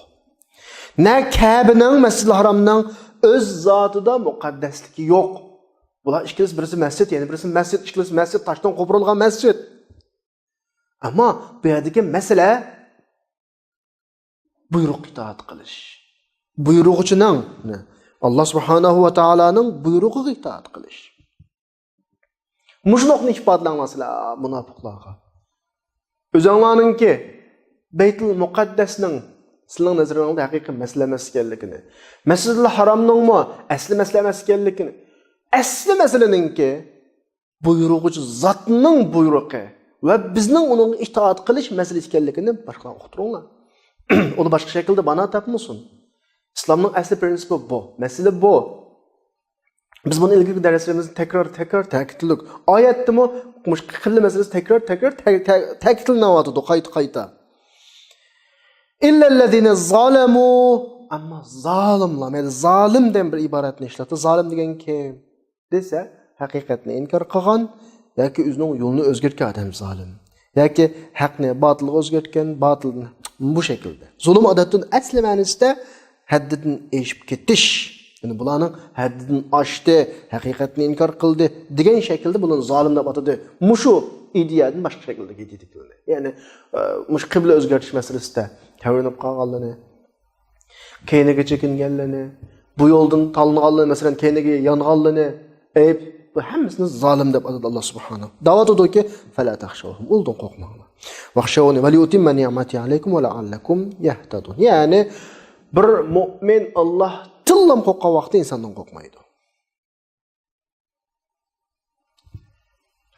نە كەبىنىڭ، مەسجىدىل ھارامنىڭ ئۆز زاتىدا مۇقەددەسلىكى يوق. بۇلار ئىككىلىسى، بىرسى مەسچىت، يەنە بىرسى مەسچىت، ئىككىلىسى مەسچىت، تاشتىن قوپۇرۇلغان مەسچىت. ئەمما بۇ يەردىكى مەسىلە بۇيرۇققا ئىتائەت قىلىش. بۇيرۇغۇچىنىڭ، ئاللا سۇبھانەھۇ ۋە تائالانىڭ بۇيرۇقىغا ئىتائەت قىلىش. مۇشۇنىڭنى ئىپادىلەڭلار سىلەر مۇناپىقلارغا. ئۆزۈڭلارنىڭكى بەيتۇل مۇقەددەسنىڭ سىلەرنىڭ نەزىرىڭلاردا ھەقىقىي مەسىلە ئەمەس ئىكەنلىكىنى، مەسجىدىل ھارامنىڭمۇ ئەسلى مەسىلە ئەمەس ئىكەنلىكىنى، ئەسلى مەسىلىنىڭكى بۇيرۇغۇچى زاتنىڭ بۇيرۇقى ۋە بىزنىڭ ئۇنىڭغا ئىتائەت قىلىش مەسىلىسى ئىكەنلىكىنى باشقىلارغا ئۇقتۇرۇڭلار. ئۇنى باشقا شەكىلدە مانا تاپمىسۇن. ئىسلامنىڭ ئەسلى پرىنسىپى بۇ، مەسىلە بۇ. بىز بۇنى ئىلگىرىكى دەرسلىرىمىزدە تەكرار، تەكرار تەكىتلىدۇق. ئايەتتىمۇ مۇشۇ قىبلە مەسىلىسى تەكرار، تەكرار تە-، تە-، تەكىتلىنىۋاتىدۇ، قايتا، قايتا. ئىللەللەزىنە زالەمۇ، ئەمما زالىملار، يەنى زالىم دېگەن بىر ئىبارەتنى ئىشلەتتى. زالىم دېگەن كىم دېسە، ھەقىقەتنى ئىنكار قىلغان ياكى ئۆزىنىڭ يولىنى ئۆزگەرتكەن ئادەم زالىم. ياكى ھەقنى باتىلغا ئۆزگەرتكەن، باتىلنى بۇ شەكىلدە. زۇلۇم ئادەتتىن ئەسلى مەنىسىدە ھەددىدىن ئېشىپ كېتىش. يەنى بۇلارنىڭ ھەددىدىن ئاشتى، ھەقىقەتنى ئىنكار قىلدى دېگەن شەكىلدە بۇلارنى زالىم دەپ ئاتىدى. مۇشۇ ئىدىيەدىن باشقا شەكىلدە ئىدىيە تىكلىدى. يەنى، ئە، مۇشۇ قىبلە ئۆزگەرتىش مەسىلىسىدە تەۋرىنىپ قالغانلىرىنى، كەينىگە چېكىنگەنلىرىنى، بۇ يولدىن تاللىغانلىرىنى، مەسىلەن، كەينىگە يانغانلىرىنى، ئەيىب، بۇ ھەممىسىنى زالىم دەپ ئاتىدى ئاللا سۇبھانەھۇ. دەۋاتىدۇكى، فەلا تەخشەۋھۇم، ئۇلاردىن قورقماڭلار. ۋەخشەۋنى ۋەليۇتىممە نىئمەتى ئەلەيكۇم ۋەلەئەللەكۇم يەھتەدۇن. يەنى بىر مۇئمىن ئاللاھتىنلا قورققان ۋاقتى ئىنساندىن قورقمايدۇ.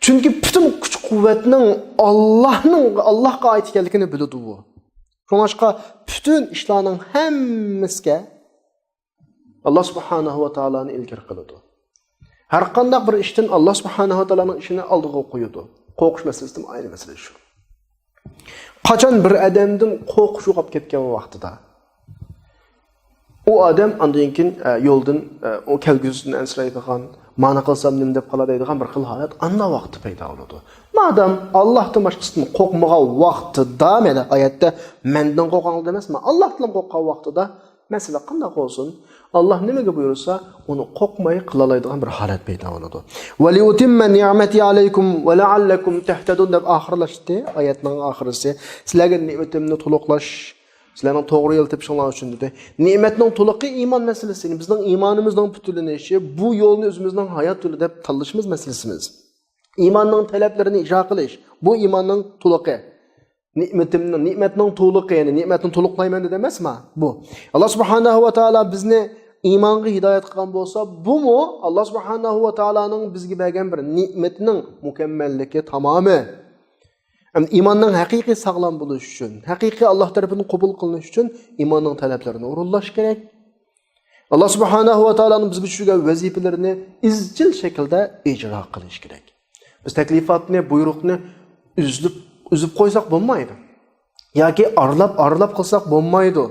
چۈنكى پۈتۈن كۈچ-قۇۋۋەتنىڭ ئاللاھنىڭ، ئاللاھقا ئائىت ئىكەنلىكىنى بىلىدۇ ئۇ. شۇڭلاشقا پۈتۈن ئىشلارنىڭ ھەممىسىگە ئاللا سۇبھانەھۇ ۋە تائالانى ئىلگىرى قىلىدۇ. ھەر قانداق بىر ئىشتىن ئاللا سۇبھانەھۇ ۋە تائالانىڭ ئىشىنى ئالدىغا قويىدۇ. قورقۇش مەسىلىسىدىمۇ ئايرى مەسىلە شۇ. قاچان بىر ئادەمدىن قورقۇش يوقاپ كەتكەن ۋاقتىدا، ئۇ ئادەم ئاندىن كېيىن، ئە، يولدىن، ئە، ئۇ كەلگۈسىدىن ئەنسىرەيدىغان، مانا قىلسام نېمە دەپ قالاي دەيدىغان بىر خىل ھالەت ئاندا ۋاقىتتا پەيدا بولىدۇ. مادام ئاللاھتىن باشقىسىدىن قورقمىغان ۋاقتىدا، مەيلى ئايەتتە مەندىن قورقۇڭلار دېمەسمۇ، ئاللاھتىن قورققان ۋاقتىدا مەسىلە قانداق بولسۇن، ئاللاھ نېمىگە بۇيرۇسا، ئۇنى قورقماي قىلالايدىغان بىر ھالەت پەيدا بولىدۇ. ۋەليۇتىممە نىئمەتى ئەلەيكۇم ۋەلەئەللەكۇم تەھتەدۇن دەپ ئاخىرلاشتى ئايەتنىڭ ئاخىرىسى. سىلەرگە نېمىتىمنى تولۇقلاش، سىلەرنىڭ توغرا يول تېپىشىڭلار ئۈچۈن دېدى. نېمەتنىڭ تولۇقى ئىمان مەسىلىسى. بىزنىڭ ئىمانىمىزنىڭ پۈتۈنلىنىشى، بۇ يولنى ئۆزىمىزنىڭ ھايات يولى دەپ تاللىشىمىز مەسىلىسىمىز. ئىماننىڭ تەلەپلىرىنى ئىجرا قىلىش، بۇ ئىماننىڭ تولۇقى. نېمىتىمنىڭ، نېمەتنىڭ تولۇقى، يەنى نېمەتنى تولۇقلايمەن دېدى ئەمەسما؟ بۇ. ئاللا سۇبھانەھۇ ۋە تائالا بىزنى ئىمانغا ھىدايەت قىلغان بولسا، بۇمۇ ئاللا سۇبھانەھۇ ۋە تائالانىڭ بىزگە بەرگەن بىر نېمىتىنىڭ مۇكەممەللىكى، تامامى. ئەمدى ئىماننىڭ ھەقىقىي ساغلام بولۇشى ئۈچۈن، ھەقىقىي ئاللا تەرىپىدىن قوبۇل قىلىنىشى ئۈچۈن ئىماننىڭ تەلەپلىرىنى ئورۇنلاش كېرەك. ئاللا سۇبھانەھۇ ۋە تائالانىڭ بىزگە چۈشۈرگەن ۋەزىپىلىرىنى ئىزچىل شەكىلدە ئىجرا قىلىش كېرەك. بىز تەكلىپاتنى، بۇيرۇقنى ئۈزۈلۈپ، ئۈزۈپ قويساق بولمايدۇ. ياكى ئارىلاپ، ئارىلاپ قىلساق بولمايدۇ.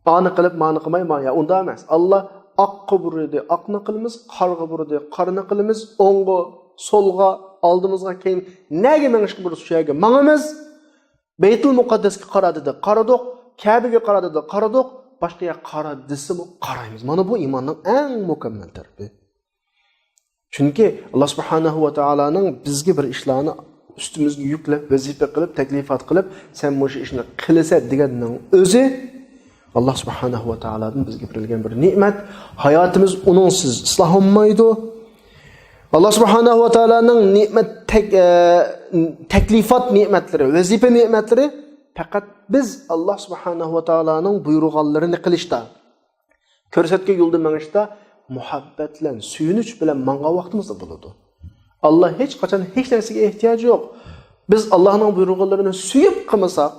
ئانى قىلىپ، مانى قىلماي، ما-، يا ئۇنداق ئەمەس. ئاللا ئاققا بۇيرۇدى، ئاقنى قىلىمىز، قارىغا بۇيرۇدى، قارىنى قىلىمىز، ئوڭغا، سولغا، ئالدىمىزغا، كەينى، نەگە مېڭىشقا بۇيرۇسا، شۇ يەرگە ماڭىمىز. بەيتۇل مۇقەددەسكە قارا دېدى، قارىدۇق. كەبىگە قارا دېدى، قارىدۇق. باشقا يەرگە قارا دېسىمۇ قارايمىز. مانا بۇ ئىماننىڭ ئەڭ مۇكەممەل تەرىپى. چۈنكى ئاللا سۇبھانەھۇ ۋە تائالانىڭ بىزگە بىر ئىشلارنى ئۈستىمىزگە يۈكلەپ، ۋەزىپە قىلىپ، تەكلىپات قىلىپ، سەن مۇشۇ ئىشنى قىلىسەن دېگەننىڭ ئۆزى ئاللا سۇبھانەھۇ ۋە تائالادىن بىزگە بېرىلگەن بىر نېمەت. ھاياتىمىز ئۇنىڭسىز ئىسلاھ بولمايدۇ. ئاللا سۇبھانەھۇ ۋە تائالانىڭ نېمەت تەك-، ئە، تەكلىپات نېمەتلىرى، ۋەزىپە نېمەتلىرى پەقەت بىز ئاللا سۇبھانەھۇ ۋە تائالانىڭ بۇيرۇغانلىرىنى قىلىشتا، كۆرسەتكەن يولدا مېڭىشتا مۇھەببەت بىلەن، سۆيۈنۈش بىلەن ماڭغان ۋاقتىمىزدا بولىدۇ. ئاللا ھېچقاچان ھېچ نەرسىگە ئېھتىياجى يوق. بىز ئاللانىڭ بۇيرۇغانلىرىنى سۆيۈپ قىلمىساق،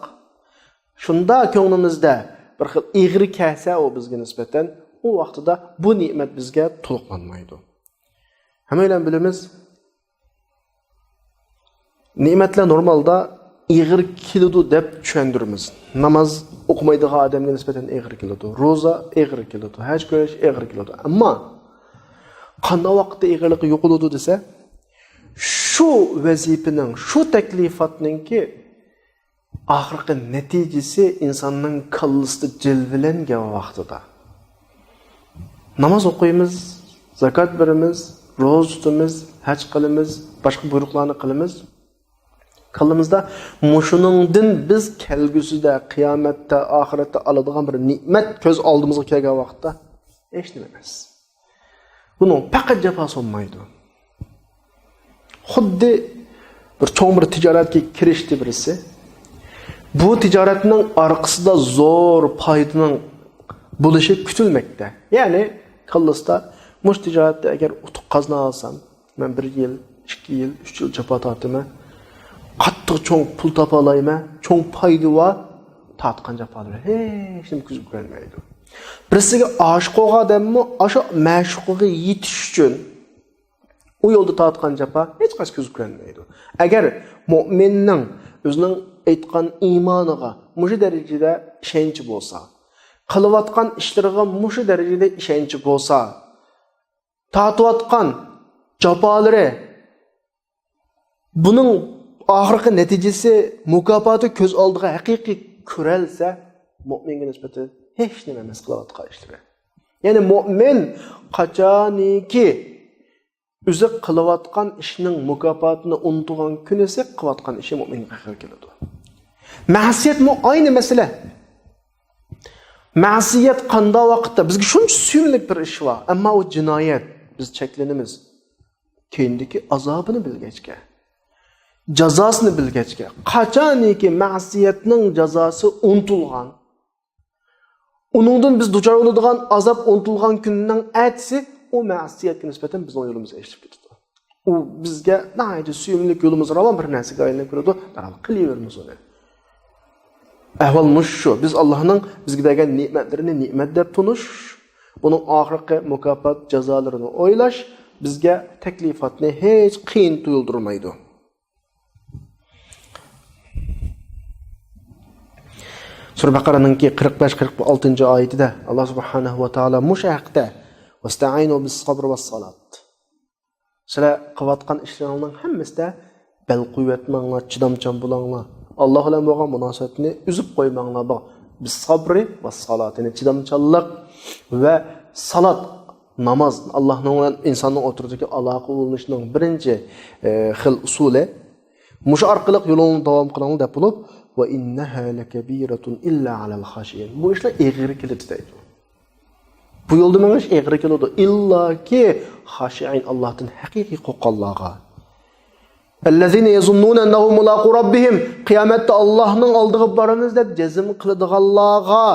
شۇنداق كۆڭلىمىزدە بىر خىل ئېغىر كەلسە ئۇ بىزگە نىسبەتەن، ئۇ ۋاقتىدا بۇ نېمەت بىزگە تولۇقلانمايدۇ. ھەممەيلەن بىلىمىز، نېمەتلەر نورمالدا ئېغىر كېلىدۇ دەپ چۈشەندۈرىمىز. ناماز ئوقۇمايدىغان ئادەمگە نىسبەتەن ئېغىر كېلىدۇ. روزا ئېغىر كېلىدۇ. ھەج كۆرۈش ئېغىر كېلىدۇ. ئەمما قانداق ۋاقىتتا ئېغىرلىقى يوقىلىدۇ دېسە، شۇ ۋەزىپىنىڭ، شۇ تەكلىپاتنىڭكى ئاخىرقى نەتىجىسى ئىنساننىڭ كاللىسىدا جىلۋىلەنگەن ۋاقتىدا. ناماز ئوقۇيمىز، زاكات بېرىمىز، روزا تۇتىمىز، ھەج قىلىمىز، باشقا بۇيرۇقلارنى قىلىمىز. كاللىمىزدا مۇشۇنىڭدىن بىز كەلگۈسىدە، قىيامەتتە، ئاخىرەتتە ئالىدىغان بىر نېمەت كۆز ئالدىمىزغا كەلگەن ۋاقىتتا ھېچ نېمە ئەمەس. بۇنىڭ پەقەت جاپاسى بولمايدۇ. خۇددى بىر چوڭ بىر تىجارەتكە كىرىشتى بىرسى. بۇ تىجارەتنىڭ ئارقىسىدا زور پايدىنىڭ بولۇشى كۈتۈلمەكتە. يەنى كاللىسىدا مۇشۇ تىجارەتتە ئەگەر ئۇتۇق قازىنالىسام، مەن بىر يىل، ئىككى يىل، ئۈچ يىل جاپا تارتىمەن. قاتتىق چوڭ پۇل تاپالايمەن، چوڭ پايدا بار، تارتقان جاپالىرى ھېچنېمە كۆزگە كۆرۈنمەيدۇ. بىرسىگە ئاشىق بولغان ئادەممۇ ئاشۇ مەشۇقىغا يېتىش ئۈچۈن ئۇ يولدا تارتقان جاپا ھېچقاچان كۆزگە كۆرۈنمەيدۇ. ئەگەر مۆمىننىڭ ئۆزىنىڭ ئېيتقان ئىمانىغا مۇشۇ دەرىجىدە ئىشەنچى بولسا، قىلىۋاتقان ئىشلىرىغا مۇشۇ دەرىجىدە ئىشەنچى بولسا، تارتىۋاتقان جاپالىرى، بۇنىڭ ئاخىرقى نەتىجىسى، مۇكاپاتى كۆز ئالدىغا ھەقىقىي كۆرەلسە، مۆمىنگە نىسبەتەن ھېچنېمە ئەمەس قىلىۋاتقان ئىشلىرى. يەنى مۆمىن قاچانكى ئۆزى قىلىۋاتقان ئىشنىڭ مۇكاپاتىنى ئۇنتۇغان كۈنىسى قىلىۋاتقان ئىشى مۆمىنگە ئېغىر كېلىدۇ. مەسىيەتمۇ ئاينى مەسىلە. مەسىيەت قانداق ۋاقىتتا بىزگە شۇنچە سۆيۈملۈك بىر ئىش بار، ئەمما ئۇ جىنايەت، بىز چەكلىنىمىز. كېيىندىكى ئازابىنى بىلگەچكە، جازاسىنى بىلگەچكە، قاچانكى مەسىيەتنىڭ جازاسى ئۇنتۇلغان، ئۇنىڭدىن بىز دۇچار بولىدىغان ئازاب ئۇنتۇلغان كۈننىڭ ئەتىسى ئۇ مەسىيەتكە نىسبەتەن بىزنىڭ يولىمىز ئېچىلىپ كېتىدۇ. ئۇ بىزگە ناھايىتى سۆيۈملۈك، يولىمىز راۋان بىر نەرسىگە ئايلىنىپ كېلىدۇ، دەرھال قىلىۋېرىمىز ئۇنى. ئەھۋال مۇشۇ شۇ. بىز ئاللانىڭ بىزگە بەرگەن نېمەتلىرىنى نېمەت دەپ تونۇش، ئۇنىڭ ئاخىرقى مۇكاپات جازالىرىنى ئويلاش، بىزگە تەكلىپاتنى ھېچ قىيىن تۇيۇلدۇرمايدۇ. سۈرە بەقەرەنىڭكى قىرىق بەش، قىرىق ئالتىنچى ئايىتىدە ئاللا سۇبھانەھۇ ۋە تائالا مۇشۇ ھەقتە، «ۋەستەئىنۇ بىس سەبر ۋەس سالات.» سىلەر قىلىۋاتقان ئىشلىرىڭلارنىڭ ھەممىسىدە بەل قۇيۇۋەتمەڭلار، چىدامچان بولۇڭلار. ئاللا بىلەن بولغان مۇناسىۋەتنى ئۈزۈپ قويماڭلار. بۇ بىس سەبرى ۋەس سالات، يەنى چىدامچانلىق ۋە سالات، ناماز، ئاللانىڭ بىلەن ئىنساننىڭ ئوتتۇرىسىدىكى ئالاقە بولۇنۇشنىڭ بىرىنچى، ئى، خىل ئۇسۇلى. مۇشۇ ئارقىلىق يولۇڭلارنى داۋام قىلىڭلار دەپ بولۇپ، «ۋە ئىننەھا لەكەبىرەتۇن ئىللا ئەلەل خاشىئىن.» بۇ ئىشلار ئېغىر كېلىدۇ دەيدۇ. بۇ يولدا مېڭىش ئېغىر كېلىدۇ. ئىللاكى خاشىئىن، ئاللاھتىن ھەقىقىي قورققانلارغا. «ئەللەزىنە يەزۇننۇنە ئەننەھۇم مۇلاقۇ رەببىھىم.» قىيامەتتە ئاللاھنىڭ ئالدىغا بارىمىز دەپ جەزم قىلىدىغانلارغا،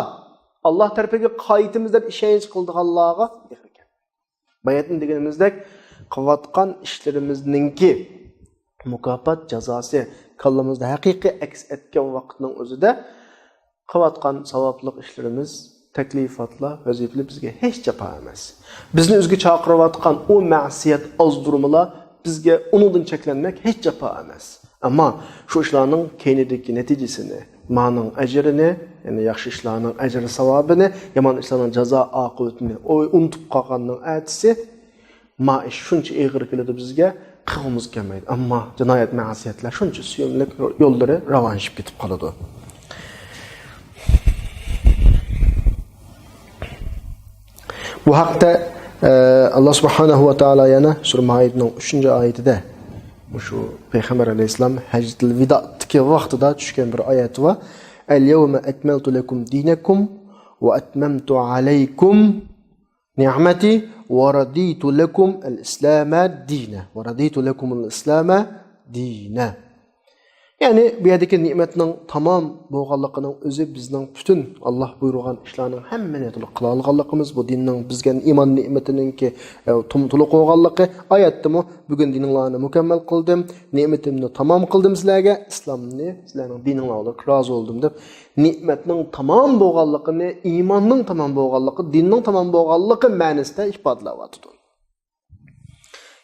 ئاللاھ تەرىپىگە قايتىمىز دەپ ئىشەنچ قىلىدىغانلارغا ئېغىر كېلىدۇ. باياتىن دېگىنىمىزدەك، قىلىۋاتقان ئىشلىرىمىزنىڭكى مۇكاپات جازاسى كاللىمىزدا ھەقىقىي ئەكس ئەتكەن ۋاقىتنىڭ ئۆزىدە قىلىۋاتقان ساۋابلىق ئىشلىرىمىز، تەكلىپاتلار، ۋەزىپىلەر بىزگە ھېچ جاپا ئەمەس. بىزنى ئۆزىگە چاقىرىۋاتقان ئۇ مەسىيەت ئازدۇرمىلار بىزگە ئۇنىڭدىن چەكلەنمەك ھېچ جاپا ئەمەس. ئەمما شۇ ئىشلارنىڭ كەينىدىكى نەتىجىسىنى، مانىڭ ئەجرىنى، يەنى ياخشى ئىشلارنىڭ ئەجرى ساۋابىنى، يامان ئىشلارنىڭ جازا ئاقىۋىتىنى ئۇ ئۇنتۇپ قالغاننىڭ ئەتىسى، ما ئىش شۇنچە ئېغىر كېلىدۇ بىزگە، قىلغۇمىز كەلمەيدۇ. ئەمما جىنايەت، مەسىيەتلەر شۇنچە سۆيۈملۈك يوللىرى راۋانلىشىپ كېتىپ قالىدۇ. بۇ ھەقتە، ئە، ئاللا سۇبھانەھۇ ۋە تائالا يەنە سۈرە مائىدىنىڭ ئۈچىنچى ئايىتىدە، مۇشۇ پەيغەمبەر ئەلەيھىسسالام ھەججەتۇل ۋىدادىكى ۋاقتىدا چۈشكەن بىر ئايەت بار. «ئەل يەۋمە ئەكمەلتۇ لەكۇم دىنەكۇم ۋە ئەتمەمتۇ ئەلەيكۇم نىئمەتى ۋە رەدىتۇ لەكۇمۇل ئىسلامە دىنە. ۋە رەدىتۇ لەكۇمۇل ئىسلامە دىنە.» يەنى بۇ يەردىكى نېمەتنىڭ تامام بولغانلىقىنىڭ ئۆزى بىزنىڭ پۈتۈن ئاللا بۇيرۇغان ئىشلارنىڭ ھەممىنى قىلالىغانلىقىمىز، بۇ دىننىڭ بىزگە ئىمان نېمىتىنىڭكى، ئە، تولۇق بولغانلىقى. ئايەتتىمۇ، «بۈگۈن دىنىڭلارنى مۇكەممەل قىلدىم، نېمىتىمنى تامام قىلدىم سىلەرگە، ئىسلامنى سىلەرنىڭ دىنىڭلار بولدى، رازى بولدۇم» دەپ، نېمەتنىڭ تامام بولغانلىقىنى، ئىماننىڭ تامام بولغانلىقى، دىننىڭ تامام بولغانلىقى مەنىسىدە ئىپادىلەۋاتىدۇ.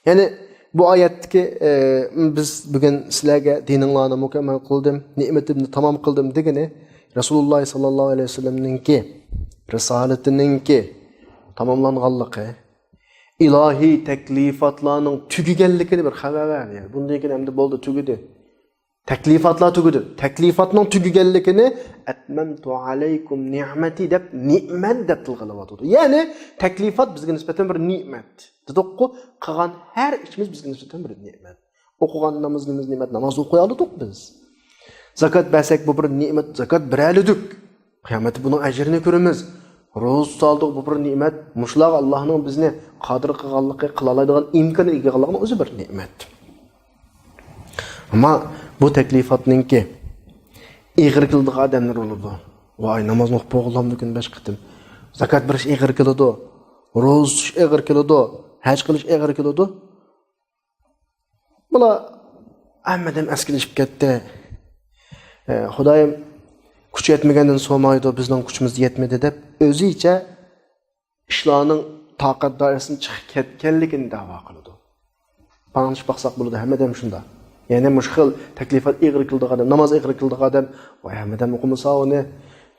يەنى بۇ ئايەتتىكى، ئە، «بىز بۈگۈن سىلەرگە دىنىڭلارنى مۇكەممەل قىلدىم، نېمىتىمنى تامام قىلدىم» دېگىنى رەسۇلۇللا ساللاللاھۇ ئەلەيھى ۋەسەللەمنىڭكى رىسالىتىنىڭكى تاماملانغانلىقى، ئىلاھىي تەكلىپاتلارنىڭ تۈگىگەنلىكىنى بىر خەۋەر بەردى. يەنى بۇندىن كېيىن ئەمدى بولدى، تۈگىدى. تەكلىپاتلار تۈگىدى. تەكلىپاتنىڭ تۈگىگەنلىكىنى «ئەتمەمتۇ ئەلەيكۇم نىئمەتى» دەپ، نېمەت دەپ تىلغا ئېلىۋاتىدۇ. يەنى تەكلىپات بىزگە نىسبەتەن بىر نېمەت. دېدۇققۇ، قىلغان ھەر ئىشىمىز بىزگە نىسبەتەن بىر نېمەت. ئوقۇغان نامىزىمىز نېمەت، ناماز ئوقۇيالىدۇق بىز. زاكات بەرسەك، بۇ بىر نېمەت، زاكات بېرەلىدۇق. قىيامەتتە بۇنىڭ ئەجرىنى كۆرىمىز. روزا تۇتالدۇق، بۇ بىر نېمەت. مۇشۇلارغا ئاللانىڭ بىزنى قادىر قىلغانلىقى، قىلالايدىغان ئىمكانى ئىگە قىلغانلىقىنىڭ ئۆزى بىر نېمەت. ئەمما بۇ تەكلىپاتنىڭكى ئېغىر كېلىدىغان ئادەملەر بولىدۇ. ۋاي، نامازنى ئوقۇپ بولغىنىمدىكىن بەش قېتىم. زاكات بېرىش ئېغىر كېلىدۇ. روزا تۇتۇش ئېغىر كېلىدۇ. ھەج قىلىش ئېغىر كېلىدۇ. بۇلار ھەممىدىن ئەسكىلىشىپ كەتتى. ئە، خۇدايىم، كۈچ يەتمىگەندىن سومايدۇ، بىزنىڭ كۈچىمىز يەتمىدى دەپ، ئۆزىچە ئىشلارنىڭ تاقەت دائىرىسىدىن چىقىپ كەتكەنلىكىنى دەۋا قىلىدۇ. پاڭلىشىپ باقساق بولىدۇ، ھەممىدە ھەم شۇنداق. يەنى مۇشۇ خىل تەكلىپات ئېغىر كېلىدىغان ئادەم، ناماز ئېغىر كېلىدىغان ئادەم، ۋاي، ھەممىدە ھەم ئوقۇمىسا ئۇنى،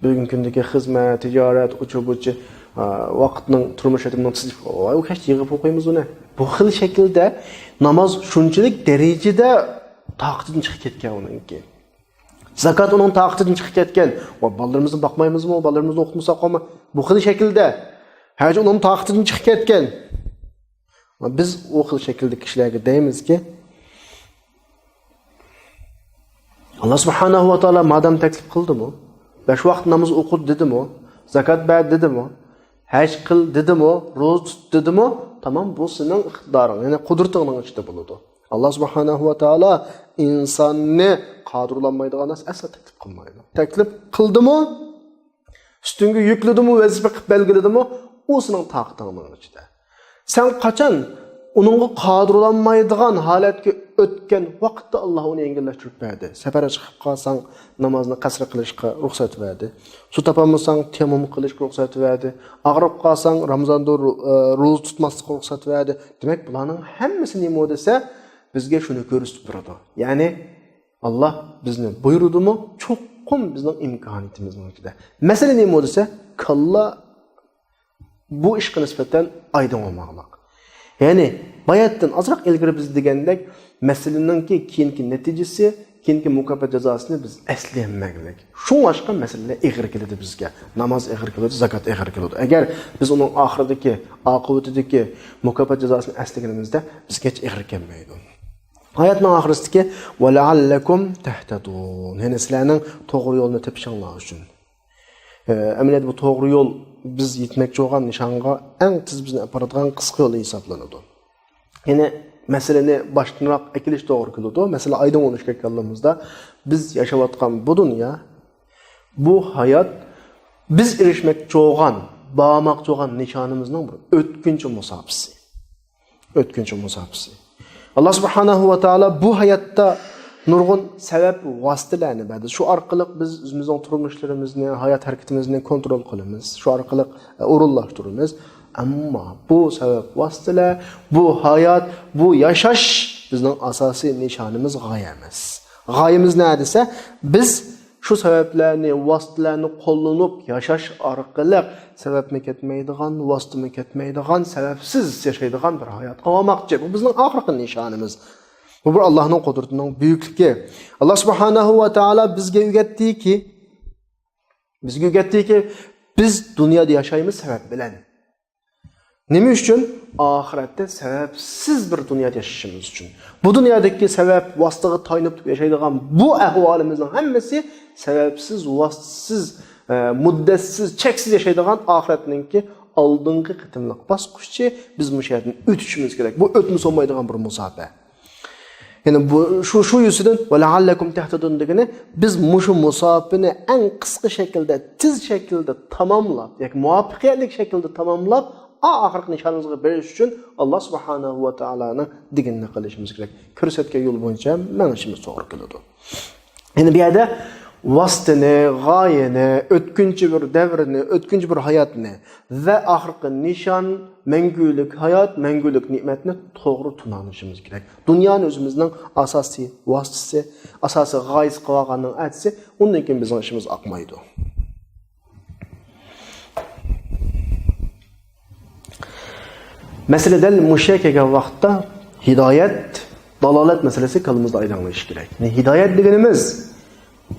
بۈگۈنكى كۈندىكى خىزمەت، تىجارەت، ئۇچۇ-بۇچۇ، ئا، ۋاقىتنىڭ، تۇرمۇش رىتىمىنىڭ تېزلىشىپ، ۋاي، ئۇ كەچتە يىغىپ ئوقۇيمىز ئۇنى. بۇ خىل شەكىلدە ناماز شۇنچىلىك دەرىجىدە تاقىتىدىن چىقىپ كەتكەن ئۇنىڭكى. زاكات ئۇنىڭ تاقىتىدىن چىقىپ كەتكەن. ۋە بالىلىرىمىزنى باقمايمىزمۇ، بالىلىرىمىزنى ئوقۇتمىساق بولماي. بۇ خىل شەكىلدە. ھەج ئۇنىڭ تاقىتىدىن چىقىپ كەتكەن. ۋە بىز ئۇ خىل شەكىلدىكى كىشىلەرگە دەيمىزكى، ئاللا سۇبھانەھۇ ۋە تائالا مادام تەكلىپ قىلدىمۇ؟ بەش ۋاقىت ناماز ئوقۇ دېدىمۇ؟ زاكات بەر دېدىمۇ؟ ھەج قىل دېدىمۇ؟ روزا تۇت دېدىمۇ؟ تامام، بۇ سېنىڭ ئىقتىدارىڭ، يەنى قۇدرىتىڭنىڭ ئىچىدە بولىدۇ. ئاللا سۇبھانەھۇ ۋە تائالا ئىنساننى قادىرلانمايدىغان نەرسە ئەسلا تەكلىپ قىلمايدۇ. تەكلىپ قىلدىمۇ، ئۈستۈڭگە يۈكلىدىمۇ، ۋەزىپە قىلىپ بەلگىلىدىمۇ، ئۇ سېنىڭ تاقىتىڭنىڭ ئىچىدە. سەن قاچان ئۇنىڭغا قادىرلانمايدىغان ھالەتكە ئۆتكەن ۋاقىتتا، ئاللا ئۇنى يەڭگىللەشتۈرۈپ بەردى. سەپەرگە چىقىپ قالساڭ، نامازنى قەسرى قىلىشقا رۇخسەت بەردى. سۇ تاپالمىساڭ، تەيەممۇم قىلىشقا رۇخسەت بەردى. ئاغرىپ قالساڭ، رامىزاندا رو-، ئە، روزا تۇتماسلىققا رۇخسەت بەردى. دېمەك، بۇلارنىڭ ھەممىسى نېمە دېسە، بىزگە شۇنى كۆرسىتىپ تۇرىدۇ. يەنى، ئاللا بىزنى بۇيرۇدىمۇ؟ چوقۇم بىزنىڭ ئىمكانىيىتىمىزنىڭ ئىچىدە. مەسىلە نېمە دېسە، كاللا بۇ ئىشقا نىسبەتەن ئايدىڭ بولماقلىق. يەنى، باياتتىن ئازراق ئىلگىرى بىز دېگەندەك، مەسىلىنىڭكى كېيىنكى نەتىجىسى، كېيىنكى مۇكاپات جازاسىنى بىز ئەسلىيەلمەگلىك. شۇڭلاشقا مەسىلىلەر ئېغىر كېلىدۇ بىزگە. ناماز ئېغىر كېلىدۇ، زاكات ئېغىر كېلىدۇ. ئەگەر بىز ئۇنىڭ ئاخىرىدىكى، ئاقىۋىتىدىكى مۇكاپات جازاسىنى ئەسلىگىنىمىزدە، بىزگە ھېچ ئېغىر كەلمەيدۇ. ئايەتنىڭ ئاخىرىسىدىكى، ۋەلەئەللەكۇم تەھتەدۇن. يەنى سىلەرنىڭ توغرا يولنى تېپىشىڭلار ئۈچۈن. ئە، ئەمەلىيەتتە بۇ توغرا يول بىز يەتمەكچى بولغان نىشانغا ئەڭ تېز بىزنى ئاپارىدىغان قىسقا يول ھېسابلىنىدۇ. يەنى مەسىلىنى باشتىنراق ئەكېلىش توغرا كېلىدۇ. مەسىلە ئايدىڭ بولۇشقا كەلگەنلىكىمىزدە، بىز ياشاۋاتقان بۇ دۇنيا، بۇ ھايات بىز ئېرىشمەكچى بولغان، بارماقچى بولغان نىشانىمىزنىڭ بىر ئۆتكۈنچى مۇساپىسى. ئۆتكۈنچى مۇساپىسى. ئاللا سۇبھانەھۇ ۋە تائالا بۇ ھاياتتا نۇرغۇن سەۋەب ۋاسىتىلەرنى بەردى. شۇ ئارقىلىق بىز ئۆزىمىزنىڭ تۇرمۇشلىرىمىزنى، ھايات ھەرىكىتىمىزنى كونترول قىلىمىز. شۇ ئارقىلىق، ئە، ئورۇنلاشتۇرىمىز. ئەمما بۇ سەۋەب ۋاسىتىلەر، بۇ ھايات، بۇ ياشاش بىزنىڭ ئاساسىي نىشانىمىز، غايە ئەمەس. غايىمىز نە دېسە، بىز شۇ سەۋەبلەرنى، ۋاسىتىلەرنى قوللىنىپ ياشاش ئارقىلىق سەۋەبمۇ كەتمەيدىغان، ۋاسىتىمۇ كەتمەيدىغان، سەۋەبسىز ياشايدىغان بىر ھاياتقا بارماقچى. بۇ بىزنىڭ ئاخىرقى نىشانىمىز. بۇ بىر ئاللانىڭ قۇدرىتىنىڭ بۈيۈكلۈكى. ئاللا سۇبھانەھۇ ۋە تائالا بىزگە ئۆگەتتىكى، بىزگە ئۆگەتتىكى، بىز دۇنيادا ياشايمىز سەۋەب بىلەن. نېمە ئۈچۈن؟ ئاخىرەتتە سەۋەبسىز بىر دۇنيادا ياشىشىمىز ئۈچۈن. بۇ دۇنيادىكى سەۋەب ۋاسىتىگە تايىنىپ ياشايدىغان بۇ ئەھۋالىمىزنىڭ ھەممىسى سەۋەبسىز، ۋاسىتىسىز، ئە، مۇددەتسىز، چەكسىز ياشايدىغان ئاخىرەتنىڭكى ئالدىنقى قېتىملىق باسقۇچى. بىز مۇشۇ يەردىن ئۆتۈشىمىز كېرەك. بۇ ئۆتمىسە بولمايدىغان بىر مۇساپە. يەنى بۇ، شۇ، شۇ يۈزىدىن «ۋەلەئەللەكۇم تەھتەدۇن» دېگىنى، بىز مۇشۇ مۇساپىنى ئەڭ قىسقا شەكىلدە، تېز شەكىلدە تاماملاپ ياكى مۇۋەپپەقىيەتلىك شەكىلدە تاماملاپ، ئا-، ئاخىرقى نىشانىمىزغا بېرىش ئۈچۈن ئاللا سۇبھانەھۇ ۋە تائالانىڭ دېگىنىنى قىلىشىمىز كېرەك. كۆرسەتكەن يول بويىچە مېڭىشىمىز توغرا كېلىدۇ. يەنى بۇ يەردە ۋاسىتىنى، غايىنى، ئۆتكۈنچى بىر دەۋرنى، ئۆتكۈنچى بىر ھاياتنى ۋە ئاخىرقى نىشان، مەڭگۈلۈك ھايات، مەڭگۈلۈك نېمەتنى توغرا تونۇۋېلىشىمىز كېرەك. دۇنيانى ئۆزىمىزنىڭ ئاساسىي ۋاسىتىسى، ئاساسىي غايىسى قىلىۋالغاننىڭ ئەتىسى، ئۇندىن كېيىن بىزنىڭ ئىشىمىز ئاقمايدۇ. مەسىلە دەل مۇشۇ يەرگە كەلگەن ۋاقىتتا ھىدايەت، دالالەت مەسىلىسى كاللىمىزدا ئايدىڭلىشىشى كېرەك. يەنى ھىدايەت دېگىنىمىز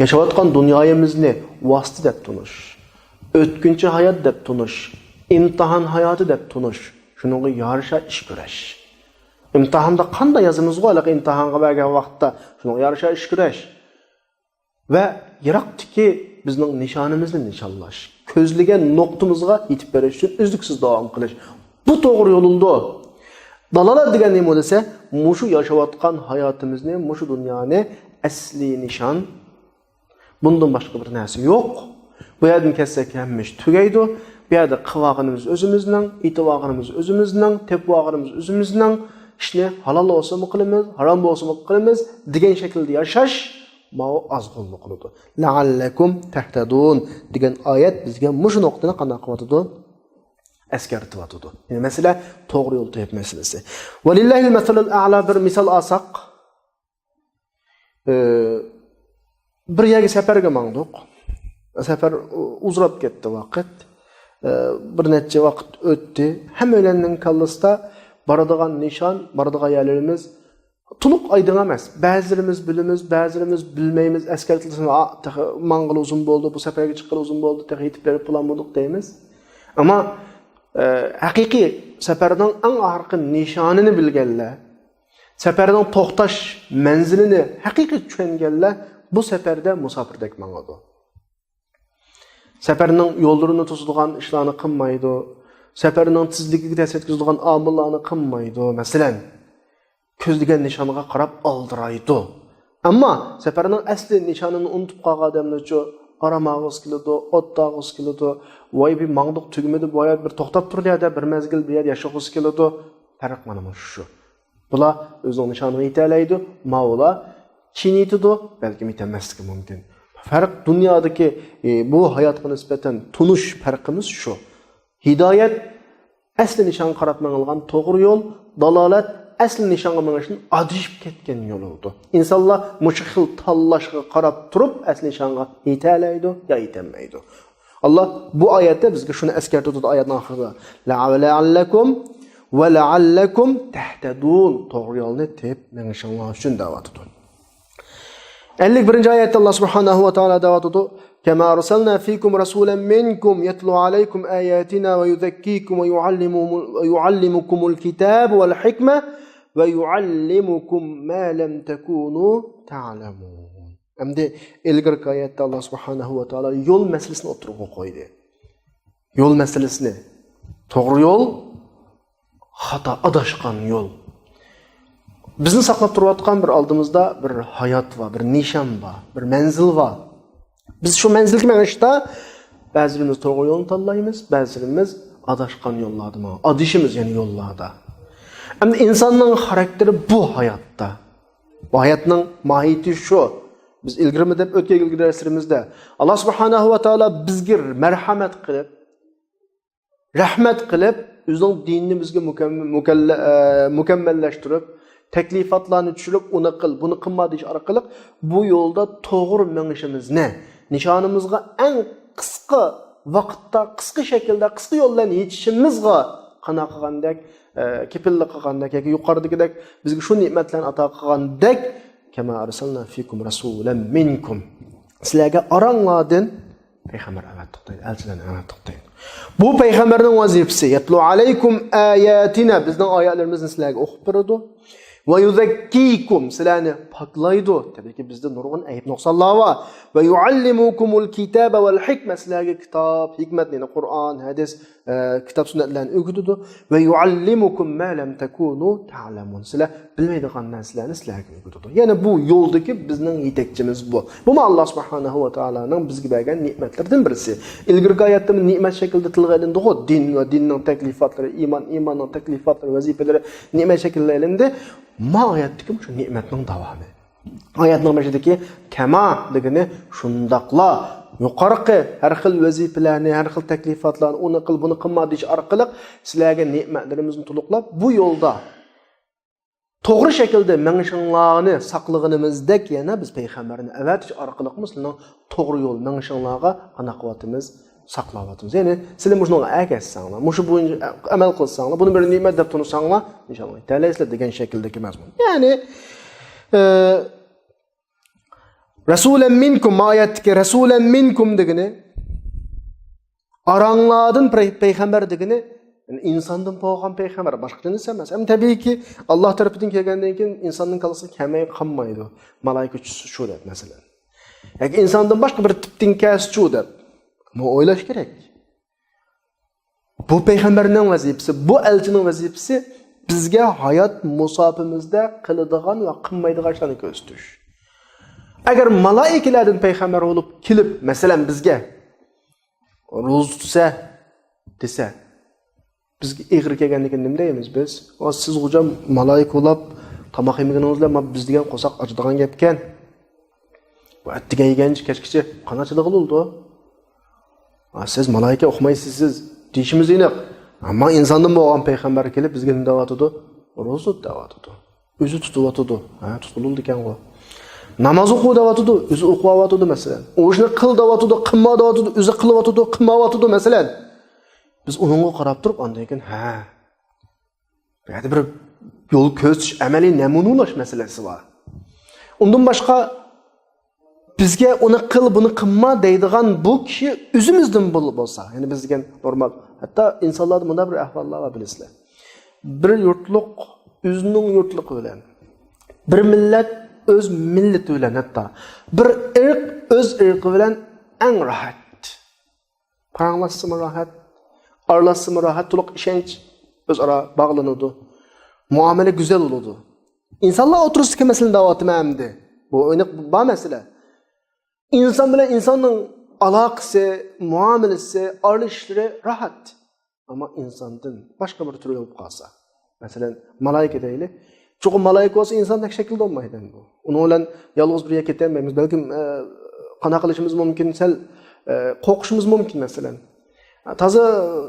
ياشاۋاتقان دۇنيايىمىزنى ۋاسىتە دەپ تونۇش، ئۆتكۈنچى ھايات دەپ تونۇش، ئىمتىھان ھاياتى دەپ تونۇش، شۇنىڭغا يارىشا ئىش كۆرۈش. ئىمتىھاندا قانداق يازىمىزغۇ، ھېلىقى ئىمتىھانغا بەرگەن ۋاقىتتا شۇنىڭغا يارىشا ئىش كۆرۈش. ۋە يىراقتىكى بىزنىڭ نىشانىمىزنى نىشانلاش، كۆزلىگەن نۇقتىمىزغا يېتىپ بېرىش ئۈچۈن ئۈزلۈكسىز داۋام قىلىش. بۇ توغرا يول بولىدۇ. دالالەت دېگەن نېمە دېسە، مۇشۇ ياشاۋاتقان ھاياتىمىزنى، مۇشۇ دۇنيانى ئەسلىي نىشان، بۇندىن باشقا بىر نەرسە يوق. بۇ يەردىن كەتسەك ھەممە ئىش تۈگەيدۇ. بۇ يەردە قىلىۋالغىنىمىز ئۆزىمىزنىڭ، ئېيتىۋالغىنىمىز ئۆزىمىزنىڭ، تېپىۋالغىنىمىز ئۆزىمىزنىڭ، ئىشنى ھالال بولسىمۇ قىلىمىز، ھارام بولسىمۇ قىلىمىز دېگەن شەكىلدە ياشاش ماۋۇ ئازغۇنلۇق قىلىدۇ. لەئەللەكۇم تەھتەدۇن دېگەن ئايەت بىزگە مۇشۇ نۇقتىنى قانداق قىلىۋاتىدۇ؟ ئەسكەرتىۋاتىدۇ. يەنى مەسىلە توغرا يول تېپىپ مەسىلىسى. ۋەلىللاھىل مەسەلۇل ئەئلا، بىر مىسال ئالساق، ئى، بىر يەرگە سەپەرگە ماڭدۇق. سەپەر ئۇزىراپ كەتتى ۋاقىت. ئى، بىر نەچچە ۋاقىت ئۆتتى. ھەممەيلەننىڭ كاللىسىدا بارىدىغان نىشان، بارىدىغان يەرلىرىمىز تولۇق ئايدىڭ ئەمەس. بەزىلىرىمىز بىلىمىز، بەزىلىرىمىز بىلمەيمىز. ئەسكەرتىلسىمۇ، «ئا، تېخى ماڭغىلى ئۇزۇن بولدى، بۇ سەپەرگە چىققىلى ئۇزۇن بولدى، تېخى يېتىپ بېرىپ بولالمىدۇق» دەيمىز. ئەمما، ئە، ھەقىقىي سەپەرنىڭ ئەڭ ئاخىرقى نىشانىنى بىلگەنلەر، سەپەرنىڭ توختاش مەنزىلىنى ھەقىقىي چۈشەنگەنلەر بۇ سەپەردە مۇساپىردەك ماڭىدۇ. سەپەرنىڭ يوللىرىنى توسىدىغان ئىشلارنى قىلمايدۇ. سەپەرنىڭ تېزلىكىگە تەسىر يەتكۈزىدىغان ئامىللارنى قىلمايدۇ. مەسىلەن، كۆزلىگەن نىشانغا قاراپ ئالدىرايدۇ. ئەمما سەپەرنىڭ ئەسلى نىشانىنى ئۇنتۇپ قالغان ئادەملەرچۇ، ئارام ئالغۇسى كېلىدۇ، ئوت ئالغۇسى كېلىدۇ، ۋاي بىر ماڭدۇق تۈگىمىدى، بۇ ھايات بىر توختاپ تۇر يەردە، بىر مەزگىل بۇ يەردە ياشىغۇسى كېلىدۇ. پەرق مانا مۇشۇ. بۇلار ئۆزىنىڭ نىشانىغا يېتەلەيدۇ، ماۋۇلار كېيىن يېتىدۇ، بەلكىم يېتەلمەسلىكى مۇمكىن. پەرق دۇنيادىكى، ئى، بۇ ھاياتقا نىسبەتەن تونۇش پەرقىمىز شۇ. ھىدايەت ئەسلى نىشانغا قاراپ مېڭىلغان توغرا يول، دالالەت ئەسلى نىشانغا مېڭىشتىن ئادىشىپ كەتكەن يول بولىدۇ. ئىنسانلار مۇشۇ خىل تاللاشقا قاراپ تۇرۇپ ئەسلى نىشانغا يېتەلەيدۇ يا يېتەلمەيدۇ. ئاللا بۇ ئايەتتە بىزگە شۇنى ئەسكەرتىۋاتىدۇ ئايەتنىڭ ئاخىرىدا. لەئەللەكۇم ۋە لەئەللەكۇم تەھتەدۇن. توغرا يولنى تېپىپ مېڭىشىڭلار ئۈچۈن دەۋاتىدۇ. ئەللىك بىرىنچى ئايەتتە ئاللا سۇبھانەھۇ ۋە تائالا دەۋاتىدۇ. كما أرسلنا فيكم رسولا منكم يتلو عليكم آياتنا ويزكيكم ويعلمهم-، ويعلمكم الكتاب والحكمة ويعلمكم ما لم تكونوا تعلمون. ئەمدى ئىلگىرىكى ئايەتتە ئاللا سۇبھانەھۇ ۋە تائالا يول مەسىلىسىنى ئوتتۇرىغا قويدى. يول مەسىلىسىنى. توغرا يول، خاتا، ئاداشقان يول. بىزنى ساقلاپ تۇرۇۋاتقان بىر ئالدىمىزدا بىر ھايات بار، بىر نىشان بار، بىر مەنزىل بار. بىز شۇ مەنزىلگە مېڭىشتا بەزىلىرىمىز توغرا يولنى تاللايمىز، بەزىلىرىمىز ئاداشقان يوللاردا ماڭا-، ئادىشىمىز، يەنى يوللاردا. ئەمدى ئىنساننىڭ خاراكتېرى بۇ ھاياتتا. بۇ ھاياتنىڭ ماھىيىتى شۇ. بىز ئىلگىرىمۇ دەپ ئۆتكەن ئىلگىرى دەرسلىرىمىزدە، ئاللا سۇبھانەھۇ ۋە تائالا بىزگە مەرھەمەت قىلىپ، رەھمەت قىلىپ، ئۆزىنىڭ دىنىنى بىزگە مۇكەممە-، مۇكەللە-، ئە، مۇكەممەللەشتۈرۈپ، تەكلىپاتلارنى چۈشۈرۈپ، ئۇنى قىل، بۇنى قىلما دېيىش ئارقىلىق بۇ يولدا توغرا مېڭىشىمىزنى، نىشانىمىزغا ئەڭ قىسقا ۋاقىتتا، قىسقا شەكىلدە، قىسقا يول بىلەن يېتىشىمىزغا قانائەت قىلغاندەك، ئە، كېپىللىك قىلغاندەك ياكى يۇقىرىدىكىدەك بىزگە شۇ نېمەتلەرنى ئاتا قىلغاندەك، كما أرسلنا فيكم رسولا منكم. سىلەرگە ئاراڭلاردىن پەيغەمبەر ئەۋەتتۇق دەيدۇ، ئەلچىلەرنى ئەۋەتتۇق دەيدۇ. بۇ پەيغەمبەرنىڭ ۋەزىپىسى، يتلو عليكم آياتنا، بىزنىڭ ئايەتلىرىمىزنى سىلەرگە ئوقۇپ بېرىدۇ. ويزكيكم، سىلەرنى پاكلايدۇ. تەبىئىيكى، بىزدە نۇرغۇن ئەيىب-نۇقسانلار بار. ويعلمكم الكتاب والحكمة، سىلەرگە كىتاب، ھېكمەتنى، يەنى قۇرئان، ھەدىس، ئە، كىتاب سۈننەتلەرنى ئۆگىتىدۇ. ويعلمكم ما لم تكونوا تعلمون. سىلەر بىلمەيدىغان نەرسىلەرنى سىلەرگە ئۆگىتىدۇ. يەنى بۇ يولدىكى بىزنىڭ يېتەكچىمىز بۇ. بۇمۇ ئاللا سۇبھانەھۇ ۋە تائالانىڭ بىزگە بەرگەن نېمەتلىرىدىن بىرسى. ئىلگىرىكى ئايەتتىمۇ نېمەت شەكلىدە تىلغا ئېلىندىغۇ. دىن ۋە دىننىڭ تەكلىپاتلىرى، ئىمان، ئىماننىڭ تەكلىپاتلىرى، ۋەزىپىلىرى نېمەت شەكلىدە ئېلىندى. ما ئايەتتىكى شۇ نېمەتنىڭ داۋامى. ئايەتنىڭ بېشىدىكى كەما دېگىنى شۇنداقلا يۇقىرىقى ھەر خىل ۋەزىپىلەرنى، ھەر خىل تەكلىپاتلارنى، ئۇنى قىل، بۇنى قىلما دېيىش ئارقىلىق سىلەرگە نېمەتلىرىمىزنى تولۇقلاپ، بۇ يولدا توغرا شەكىلدە مېڭىشىڭلارنى ساقلىغىنىمىزدەك، يەنە بىز پەيغەمبەرنى ئەۋەتىش ئارقىلىقمۇ سىلەرنىڭ توغرا يول مېڭىشىڭلارغا قانداق قىلىۋاتىمىز؟ ساقلاۋاتىمىز. يەنى سىلەر مۇشۇنىڭغا ئەگەشسەڭلار، مۇشۇ بويىچە ئەمەل قىلساڭلار، بۇنى بىر نېمەت دەپ تونۇساڭلار، ئىنشاللا يېتەلەيسىلەر دېگەن شەكىلدىكى مەزمۇن. يەنى، ئە، رەسۇلەن مىنكۇم، ما ئايەتتىكى رەسۇلەن مىنكۇم دېگىنى، ئاراڭلاردىن پەي-، پەيغەمبەر دېگىنى، يەنى ئىنساندىن بولغان پەيغەمبەر، باشقا جىنس ئەمەس. ئەمما تەبىئىيكى، ئاللا تەرىپىدىن كەلگەندىن كېيىن ئىنساندىن كاللىسىغا كەلمەي قالمايدۇ. مالايىكە چۈشسىچۇ دەپ، مەسىلەن. ياكى ئىنساندىن باشقا بىر تىپتىن كەلسىچۇ دەپ. بۇ ئويلاش كېرەك. بۇ پەيغەمبەرنىڭ ۋەزىپىسى، بۇ ئەلچىنىڭ ۋەزىپىسى بىزگە ھايات مۇساپىمىزدە قىلىدىغان ۋە قىلمايدىغان ئىشلارنى كۆرسىتىش. ئەگەر مالائىكىلەردىن پەيغەمبەر بولۇپ كېلىپ، مەسىلەن، بىزگە روزا تۇتسا دېسە، بىزگە ئېغىر كەلگەندىن كېيىن نېمە دەيمىز بىز؟ «ئا، سىز خوجام مالايىكە بولاپ تاماق يېمىگىنىڭىز بىلەن مانا بىز دېگەن قورساق ئاچىدىغان گەپكەن. بۇ ئەتىگەن يېگەنچە كەچكىچە قان ئاچىدىغىلى بولىدۇ. ئا، سىز مالايىكە ئۇقمايسىز سىز» دېيىشىمىز ئېنىق. ئەمما ئىنساندىن بولغان پەيغەمبەر كېلىپ بىزگە نېمە دەۋاتىدۇ؟ روزا تۇت دەۋاتىدۇ. ئۆزى تۇتۇۋاتىدۇ. ھە، تۇتۇلىدىكەنغۇ. ناماز ئوقۇ دەۋاتىدۇ، ئۆزى ئوقۇۋاتىدۇ، مەسىلەن. ئۇ ئىشنى قىل دەۋاتىدۇ، قىلما دەۋاتىدۇ، ئۆزى قىلىۋاتىدۇ، قىلماۋاتىدۇ، مەسىلەن. بىز ئۇنىڭغا قاراپ تۇرۇپ، ئاندىن كېيىن، ھە، بۇ يەردە بىر يول كۆرسىتىش، ئەمەلىي نەمۇنە ئۇلاش مەسىلىسى بار. ئۇندىن باشقا، بىزگە «ئۇنى قىل، بۇنى قىلما» دەيدىغان بۇ كىشى ئۆزىمىزدىن بول-، بولسا، يەنى بىز دېگەن نورمال، ھەتتا ئىنسانلاردا مۇنداق بىر ئەھۋاللار بار، بىلىسىلەر. بىر يۇرتلۇق ئۆزىنىڭ يۇرتلۇقى بىلەن، بىر مىللەت ئۆز مىللىتى بىلەن، ھەتتا بىر ئىرق ئۆز ئىرقى بىلەن ئەڭ راھەت. پاراڭلاشسىمۇ راھەت، ئارىلاشسىمۇ راھەت، تولۇق ئىشەنچ ئۆزئارا باغلىنىدۇ. مۇئامىلە گۈزەل بولىدۇ. ئىنسانلار ئوتتۇرىسىدىكى مەسىلىنى دەۋاتىمەن ئەمدى. بۇ ئېنىق بار مەسىلە. ئىنسان بىلەن ئىنساننىڭ ئالاقىسى، مۇئامىلىسى، ئارىلىشىشلىرى راھەت. ئەمما ئىنساندىن باشقا بىر تۈرلۈك بولۇپ قالسا، مەسىلەن، مالايىكە دەيلى. چوقۇم مالايىكە بولسا ئىنساندەك شەكىلدە بولمايدۇ ئەمدى بۇ. ئۇنىڭ بىلەن يالغۇز بىر يەرگە كېتەلمەيمىز. بەلكىم، ئە، قانداق قىلىشىمىز مۇمكىن، سەل، ئە، قورقۇشىمىز مۇمكىن، مەسىلەن. تازا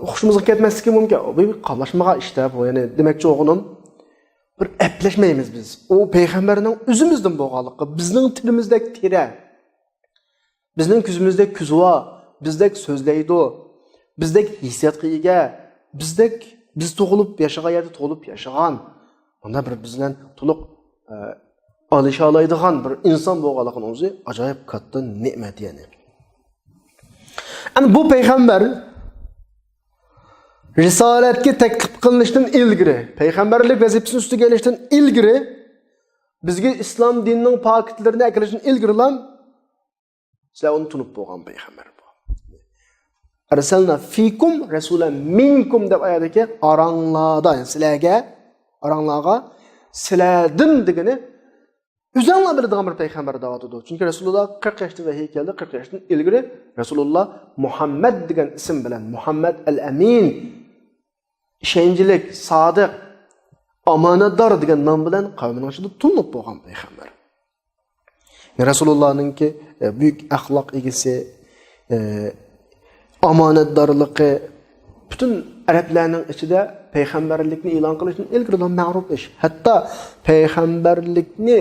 ھوشىمىزغا كەتمەسلىكى مۇمكىن. بۇ بىر قاملاشمىغان ئىش-دە بۇ، يەنى دېمەكچى بولغىنىم، بىر ئەپلەشمەيمىز بىز. ئۇ پەيغەمبەرنىڭ ئۆزىمىزدىن بولغانلىقى، بىزنىڭ تىلىمىزدەك تېرە. بىزنىڭ كۆزىمىزدەك كۆزى بار، بىزدەك سۆزلەيدۇ، بىزدەك ھېسسىياتقا ئىگە، بىزدەك، بىز تۇغۇلۇپ ياشىغان يەردە تۇغۇلۇپ ياشىغان، مانا بىر بىز بىلەن تولۇق، ئە، ئالىشالايدىغان بىر ئىنسان بولغانلىقىنىڭ ئۆزى ئاجايىپ كاتتا نېمەت يەنى. ئەنە بۇ پەيغەمبەر رىسالەتكە تەكلىپ قىلىنىشتىن ئىلگىرى، پەيغەمبەرلىك ۋەزىپىسىنى ئۈستىگە ئېلىشتىن ئىلگىرى، بىزگە ئىسلام دىنىنىڭ پاكىتلىرىنى ئەكىرىشتىن ئىلگىرىلا، سىلەر ئۇنى تونۇپ بولغان پەيغەمبەر بۇ. «ئەرسەلنا فىكۇم رەسۇلەن مىنكۇم» دەپ ئايەتتىكى «ئاراڭلاردا»، يەنى سىلەرگە، ئاراڭلارغا، سىلەردىن دېگىنى ئۆزۈڭلار بىلىدىغان بىر پەيغەمبەر دەۋاتىدۇ. چۈنكى رەسۇلۇللاھقا قىرىق ياشتا ۋەھىي كەلدى، قىرىق ياشتىن ئىلگىرى رەسۇلۇللاھ مۇھەممەد دېگەن ئىسىم بىلەن، مۇھەممەد ئەل ئەمىن، ئىشەنچلىك، سادىق، ئامانەتدار دېگەن نام بىلەن قەۋمىنىڭ ئىچىدە تونۇلۇپ بولغان پەيغەمبەر. رەسۇلۇللانىڭكى، ئە، بۈيۈك ئەخلاق ئىگىسى، ئە، ئامانەتدارلىقى پۈتۈن ئەرەبلەرنىڭ ئىچىدە پەيغەمبەرلىكنى ئېلان قىلىشتىن ئىلگىرىلا مەغرۇپ ئىش. ھەتتا پەيغەمبەرلىكنى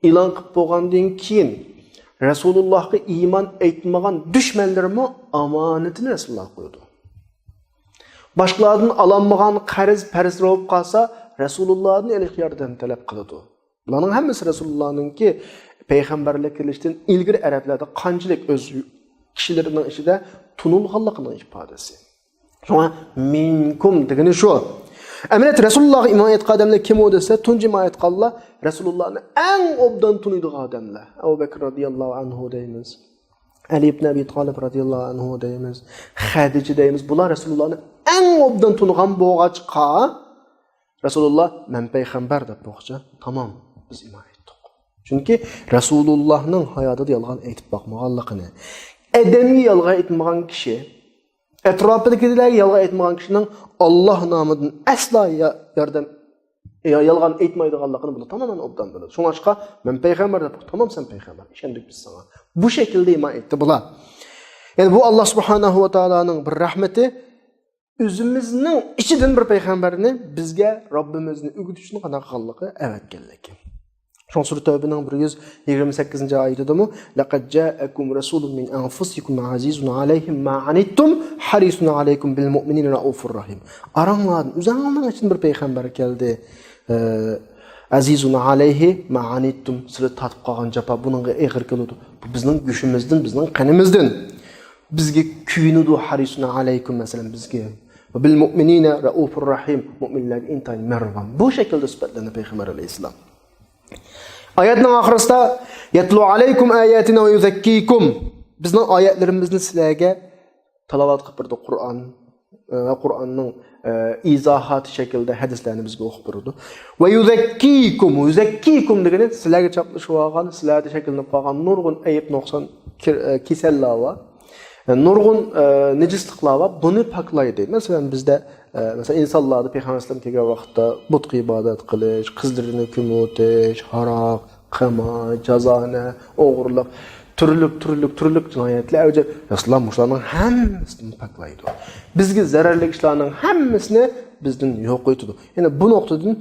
ئېلان قىلىپ بولغاندىن كېيىن رەسۇلۇللاھقا ئىمان ئېيتمىغان دۈشمەنلىرىمۇ ئامانىتىنى رەسۇلۇللاھقا قويىدۇ. باشقىلاردىن ئالالمىغان قەرز پەرزلىرى بولۇپ قالسا، رەسۇلۇللاھتىن ئېلىشقا ياردەم تەلەپ قىلىدۇ. بۇلارنىڭ ھەممىسى رەسۇلۇللاھنىڭكى پەيغەمبەرلىك كېلىشتىن ئىلگىرى ئەرەبلەردە قانچىلىك ئۆز كىشىلىرىنىڭ ئىچىدە تونۇلغانلىقىنىڭ ئىپادىسى. شۇڭا «مىنكۇم» دېگىنى شۇ. ئەمەلىيەتتە رەسۇلۇللاھقا ئىمان ئېيتقان ئادەملەر كىم ئۇ دېسە، تۇنجى ئىمان ئېيتقانلار رەسۇلۇللاھنى ئەڭ ئوبدان تونۇيدىغان ئادەملەر. ئەبۇ بەكىر رەزىياللاھۇ ئەنھۇ دەيمىز. ئەلى ئىبن ئەبى تالىپ رەزىياللاھۇ ئەنھۇ دەيمىز، خەدىجە دەيمىز. بۇلار رەسۇلۇللاھنى ئەڭ ئوبدان تونۇغان بولغاچقا، رەسۇلۇللاھ «مەن پەيغەمبەر» دەپ بولغۇچە، تامام، بىز ئىمان ئېيتتۇق. چۈنكى رەسۇلۇللاھنىڭ ھاياتىدا يالغان ئېيتىپ باقمىغانلىقىنى، ئادەمگە يالغان ئېيتمىغان كىشى، ئەتراپىدىكىلەرگە يالغان ئېيتمىغان كىشىنىڭ ئاللاھ نامىدىن ئەسلا يا-، ياردەم يا-، يالغان ئېيتمايدىغانلىقىنى بۇلار تامامەن ئوبدان بىلىدۇ. شۇڭلاشقا «مەن پەيغەمبەر» دەپ، «تامام، سەن پەيغەمبەر، ئىشەندۇق بىز ساڭا.» بۇ شەكىلدە ئىمان ئېيتتى بۇلار. يەنى بۇ ئاللاھ سۇبھانەھۇ ۋە تائالانىڭ بىر رەھمىتى، ئۆزىمىزنىڭ ئىچىدىن بىر پەيغەمبەرنى بىزگە رەببىمىزنى ئۆگىتىش ئۈچۈن قانداق قىلغانلىقى ئەۋەتكەنلىكى. شۇڭا سۈرە تەۋبىنىڭ بىر يۈز يىگىرمە سەككىزىنچى ئايىتىدىمۇ، «لەقەد جائەكۇم رەسۇلۇم مىن ئەنفۇسىكۇم ئەزىزۇن ئەلەيھىم ما ئەنىتتۇم، ھەرىسۇن ئەلەيكۇم بىل مۇئمىنىنە رەئۇفۇر رەھىم.» ئاراڭلاردىن، ئۆزۈڭلارنىڭ ئىچىدىن بىر پەيغەمبەر كەلدى. ئە، ئەزىزۇن ئەلەيھى ما ئەنىتتۇم، سىلەر تارتىپ قالغان جاپا بۇنىڭغا ئېغىر كېلىدۇ. بۇ بىزنىڭ گۆشىمىزدىن، بىزنىڭ قېنىمىزدىن. بىزگە كۆيۈنىدۇ، ھەرىسۇن ئەلەيكۇم، مەسىلەن، بىزگە. ۋە بىل مۇئمىنىنە رەئۇفۇر رەھىم، مۇئمىنلەرگە ئىنتايىن مەھرىبان. بۇ شەكىلدە سۈپەتلەندى پەيغەمبەر ئەلەيھىسسالام. ئايەتنىڭ ئاخىرىسىدا، يەتلۇ ئەلەيكۇم ئاياتىنا ۋە يۇزەككىكۇم، بىزنىڭ ئايەتلىرىمىزنى سىلەرگە تىلاۋەت قىلىپ بېرىدۇ قۇرئان، ئە، ۋە قۇرئاننىڭ، ئە، ئىزاھاتى شەكلىدە ھەدىسلەرنى بىزگە ئوقۇپ بېرىدۇ. ۋە يۇزەككىكۇم، يۇزەككىكۇم دېگىنى سىلەرگە چاپلىشىۋالغان، سىلەردە شەكىللىنىپ قالغان نۇرغۇن ئەيىب، نۇقسان، كىر-، ئە، كېسەللەر بار. نۇرغۇن، ئە، نىجىسلىقلار بار، بۇنى پاكلايدۇ. مەسىلەن، بىزدە، ئە، مەسىلەن، ئىنسانلاردا پەيغەمبەر ئەلەيھىسسالام كەلگەن ۋاقىتتا بۇتقا ئىبادەت قىلىش، قىزلىرىنى كۈمۈۋېتىش، ھاراق، قىمار، جازانە، ئوغرىلىق، تۈرلۈك، تۈرلۈك، تۈرلۈك جىنايەتلەر ئەۋج ئالغان. رەسۇلۇللا مۇشۇلارنىڭ ھەممىسىنى پاكلايدۇ. بىزگە زەرەرلىك ئىشلارنىڭ ھەممىسىنى بىزدىن يوقىتىدۇ. يەنى بۇ نۇقتىدىن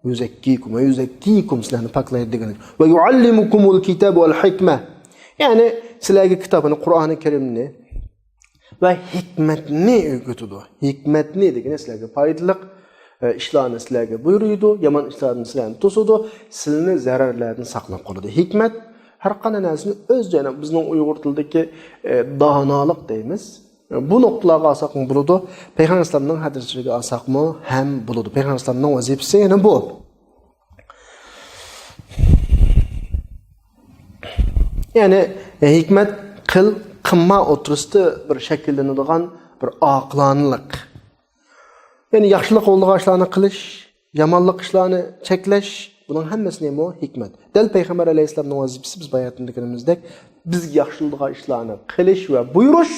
يۇزەككىكۇم ۋە يۇزەككىكۇم، سىلەرنى پاكلايدۇ دېگەن. ۋە يۇئەللىمۇكۇمۇل كىتاب ۋەل ھىكمە. يەنى سىلەرگە كىتابنى، قۇرئانى كەرىمنى ۋە ھېكمەتنى ئۆگىتىدۇ. ھېكمەتنى دېگىنى سىلەرگە پايدىلىق، ئە، ئىشلارنى سىلەرگە بۇيرۇيدۇ، يامان ئىشلاردىن سىلەرنى توسىدۇ، سىلىنى زەرەرلەردىن ساقلاپ قالىدۇ. ھېكمەت ھەر قانداق نەرسىنى ئۆز، يەنى بىزنىڭ ئۇيغۇر تىلىدىكى، ئە، دانالىق دەيمىز. بۇ نۇقتىلارغا ئالساقمۇ بولىدۇ. پەيغەمبەر ئەلەيھىسسالامنىڭ ھەدىسلىرىگە ئالساقمۇ ھەم بولىدۇ. پەيغەمبەر ئەلەيھىسسالامنىڭ ۋەزىپىسى يەنە بۇ. يەنى ھېكمەت قىل، قىلما ئوتتۇرىسىدا بىر شەكىللىنىدىغان بىر ئاقىلانىلىق. يەنى ياخشىلىق يولىدىغان ئىشلارنى قىلىش، يامانلىق ئىشلارنى چەكلەش، بۇنىڭ ھەممىسى نېمە؟ ھېكمەت. دەل پەيغەمبەر ئەلەيھىسسالامنىڭ ۋەزىپىسى، بىز باياتىن دېگىنىمىزدەك، بىزگە ياخشى بولىدىغان ئىشلارنى قىلىش ۋە بۇيرۇش،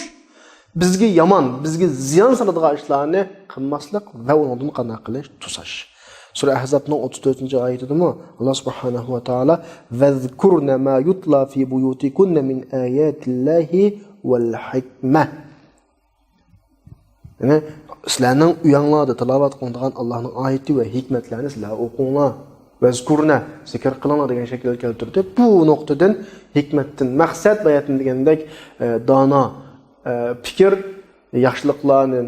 بىزگە يامان، بىزگە زىيان سالىدىغان ئىشلارنى قىلماسلىق ۋە ئۇنىڭدىن قانداق قىلىش؟ توساش. سۈرە ئەھزابنىڭ ئوتتۇز تۆتىنچى ئايىتىدىمۇ ئاللا سۇبھانەھۇ ۋە تائالا، «ۋەزكۇرنە ما يۇتلا فى بۇيۇتىكۇننە مىن ئاياتىللاھى ۋەل ھىكمە.» يەنى، سىلەرنىڭ ئۆيەڭلاردا تىلاۋەت قىلىنىدىغان ئاللانىڭ ئايىتى ۋە ھېكمەتلەرنى سىلەر ئوقۇڭلار. ۋەزكۇرنە، زىكىر قىلىڭلار دېگەن شەكىلدە كەلتۈردى. بۇ نۇقتىدىن ھېكمەتتىن مەقسەت باياتىن دېگەندەك، ئە، دانا، ئە، پىكىر، ياخشىلىقلارنى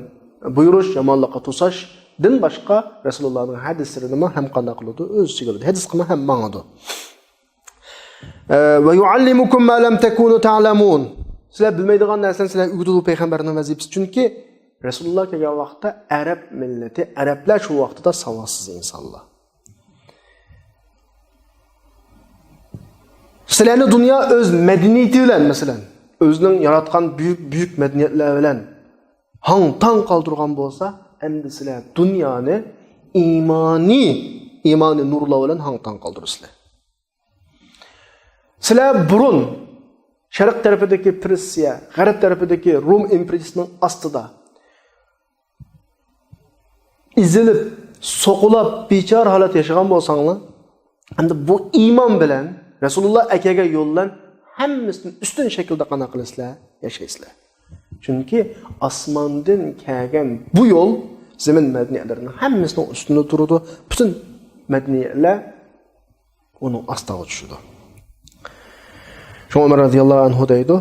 بۇيرۇش، يامانلىققا توساشتىن باشقا رەسۇلۇللانىڭ ھەدىسلىرىنىمۇ ھەم قانداق قىلىدۇ؟ ئۆز ئىچىگە ئالىدۇ. ھەدىسقىمۇ ھەم ماڭىدۇ. ئە، ۋە يۇئەللىمۇكۇم ما لەم تەكۇنۇ تەئلەمۇن. سىلەر بىلمەيدىغان نەرسىلەرنى سىلەرگە ئۆگىتىدۇ پەيغەمبەرنىڭ ۋەزىپىسى. چۈنكى رەسۇلۇللا كەلگەن ۋاقىتتا ئەرەب مىللىتى، ئەرەبلەر شۇ ۋاقتىدا ساۋاتسىز ئىنسانلار. سىلەرنى دۇنيا ئۆز مەدەنىيىتى بىلەن، مەسىلەن، ئۆزىنىڭ ياراتقان بۈيۈك، بۈيۈك مەدەنىيەتلەر بىلەن ھاڭ-تاڭ قالدۇرغان بولسا، ئەمدى سىلەر دۇنيانى ئىمانىي، ئىمانىي نۇرلار بىلەن ھاڭ-تاڭ قالدۇرىسىلەر. سىلەر بۇرۇن شەرق تەرىپىدىكى پېرسىيە، غەرب تەرىپىدىكى روم ئىمپېرىيىسىنىڭ ئاستىدا ئېزىلىپ، سوقۇلاپ، بىچارە ھالەتتە ياشىغان بولساڭلار، ئەمدى بۇ ئىمان بىلەن، رەسۇلۇللا ئەكەلگەن يول بىلەن ھەممىسىدىن ئۈستۈن شەكىلدە قانداق قىلىسىلەر؟ ياشايسىلەر. چۈنكى ئاسماندىن كەلگەن بۇ يول زېمىن مەدەنىيەتلىرىنىڭ ھەممىسىنىڭ ئۈستىدە تۇرىدۇ. پۈتۈن مەدەنىيەتلەر ئۇنىڭ ئاستىغا چۈشىدۇ. شۇڭا ئۆمەر رەزىياللاھۇ ئەنھۇ دەيدۇ،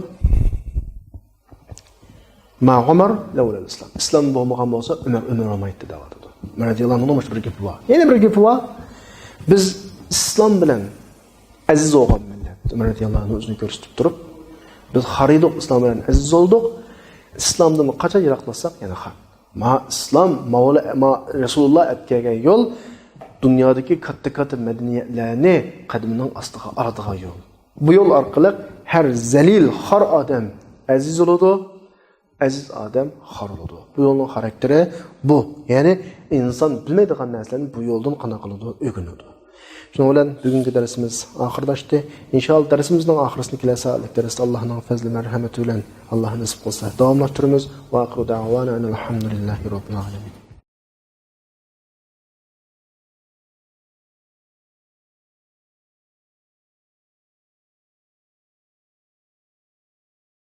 «ما ئۆمەر لەۋلەل ئىسلام.» ئىسلام بولمىغان بولسا، ئۆمەر، ئۆمەر بولمايتتى دەۋاتىدۇ. ئۆمەر رەزىياللاھۇ ئەنھۇنىڭ مۇشۇ بىر گېپى بار. يەنە بىر گېپى بار. بىز ئىسلام بىلەن ئەزىز بولغان مىللەت. ئۆمەر رەزىياللاھۇ ئەنھۇ ئۆزىنى كۆرسىتىپ تۇرۇپ، بىز خار ئىدۇق، ئىسلام بىلەن ئەزىز بولدۇق. ئىسلامدىن قاچان يىراقلاشساق، يەنە خار. ما ئىسلام، ماۋلا، ما رەسۇلۇللا ئەپ كەلگەن يول دۇنيادىكى كاتتا-كاتتا مەدەنىيەتلەرنى قەدىمىنىڭ ئاستىغا ئالىدىغان يول. بۇ يول ئارقىلىق ھەر زەلىل، خار ئادەم ئەزىز بولىدۇ، ئەزىز ئادەم خار بولىدۇ. بۇ يولنىڭ خاراكتېرى بۇ. يەنى ئىنسان بىلمەيدىغان نەرسىلەرنى بۇ يولدىن قانداق قىلىدۇ؟ ئۆگىنىدۇ. شۇنىڭ بىلەن بۈگۈنكى دەرسىمىز ئاخىرلاشتى. ئىنشائاللا، دەرسىمىزنىڭ ئاخىرىسىنى كېلەر سائەتلىك دەرستە ئاللانىڭ پەزلى مەرھەمىتى بىلەن، ئاللا نېسىپ قىلسا، داۋاملاشتۇرىمىز. ۋە ئاخىرۇ دەئۋانا ئەنىل ھەمدۇلىللاھى رەببىل ئالەمىن.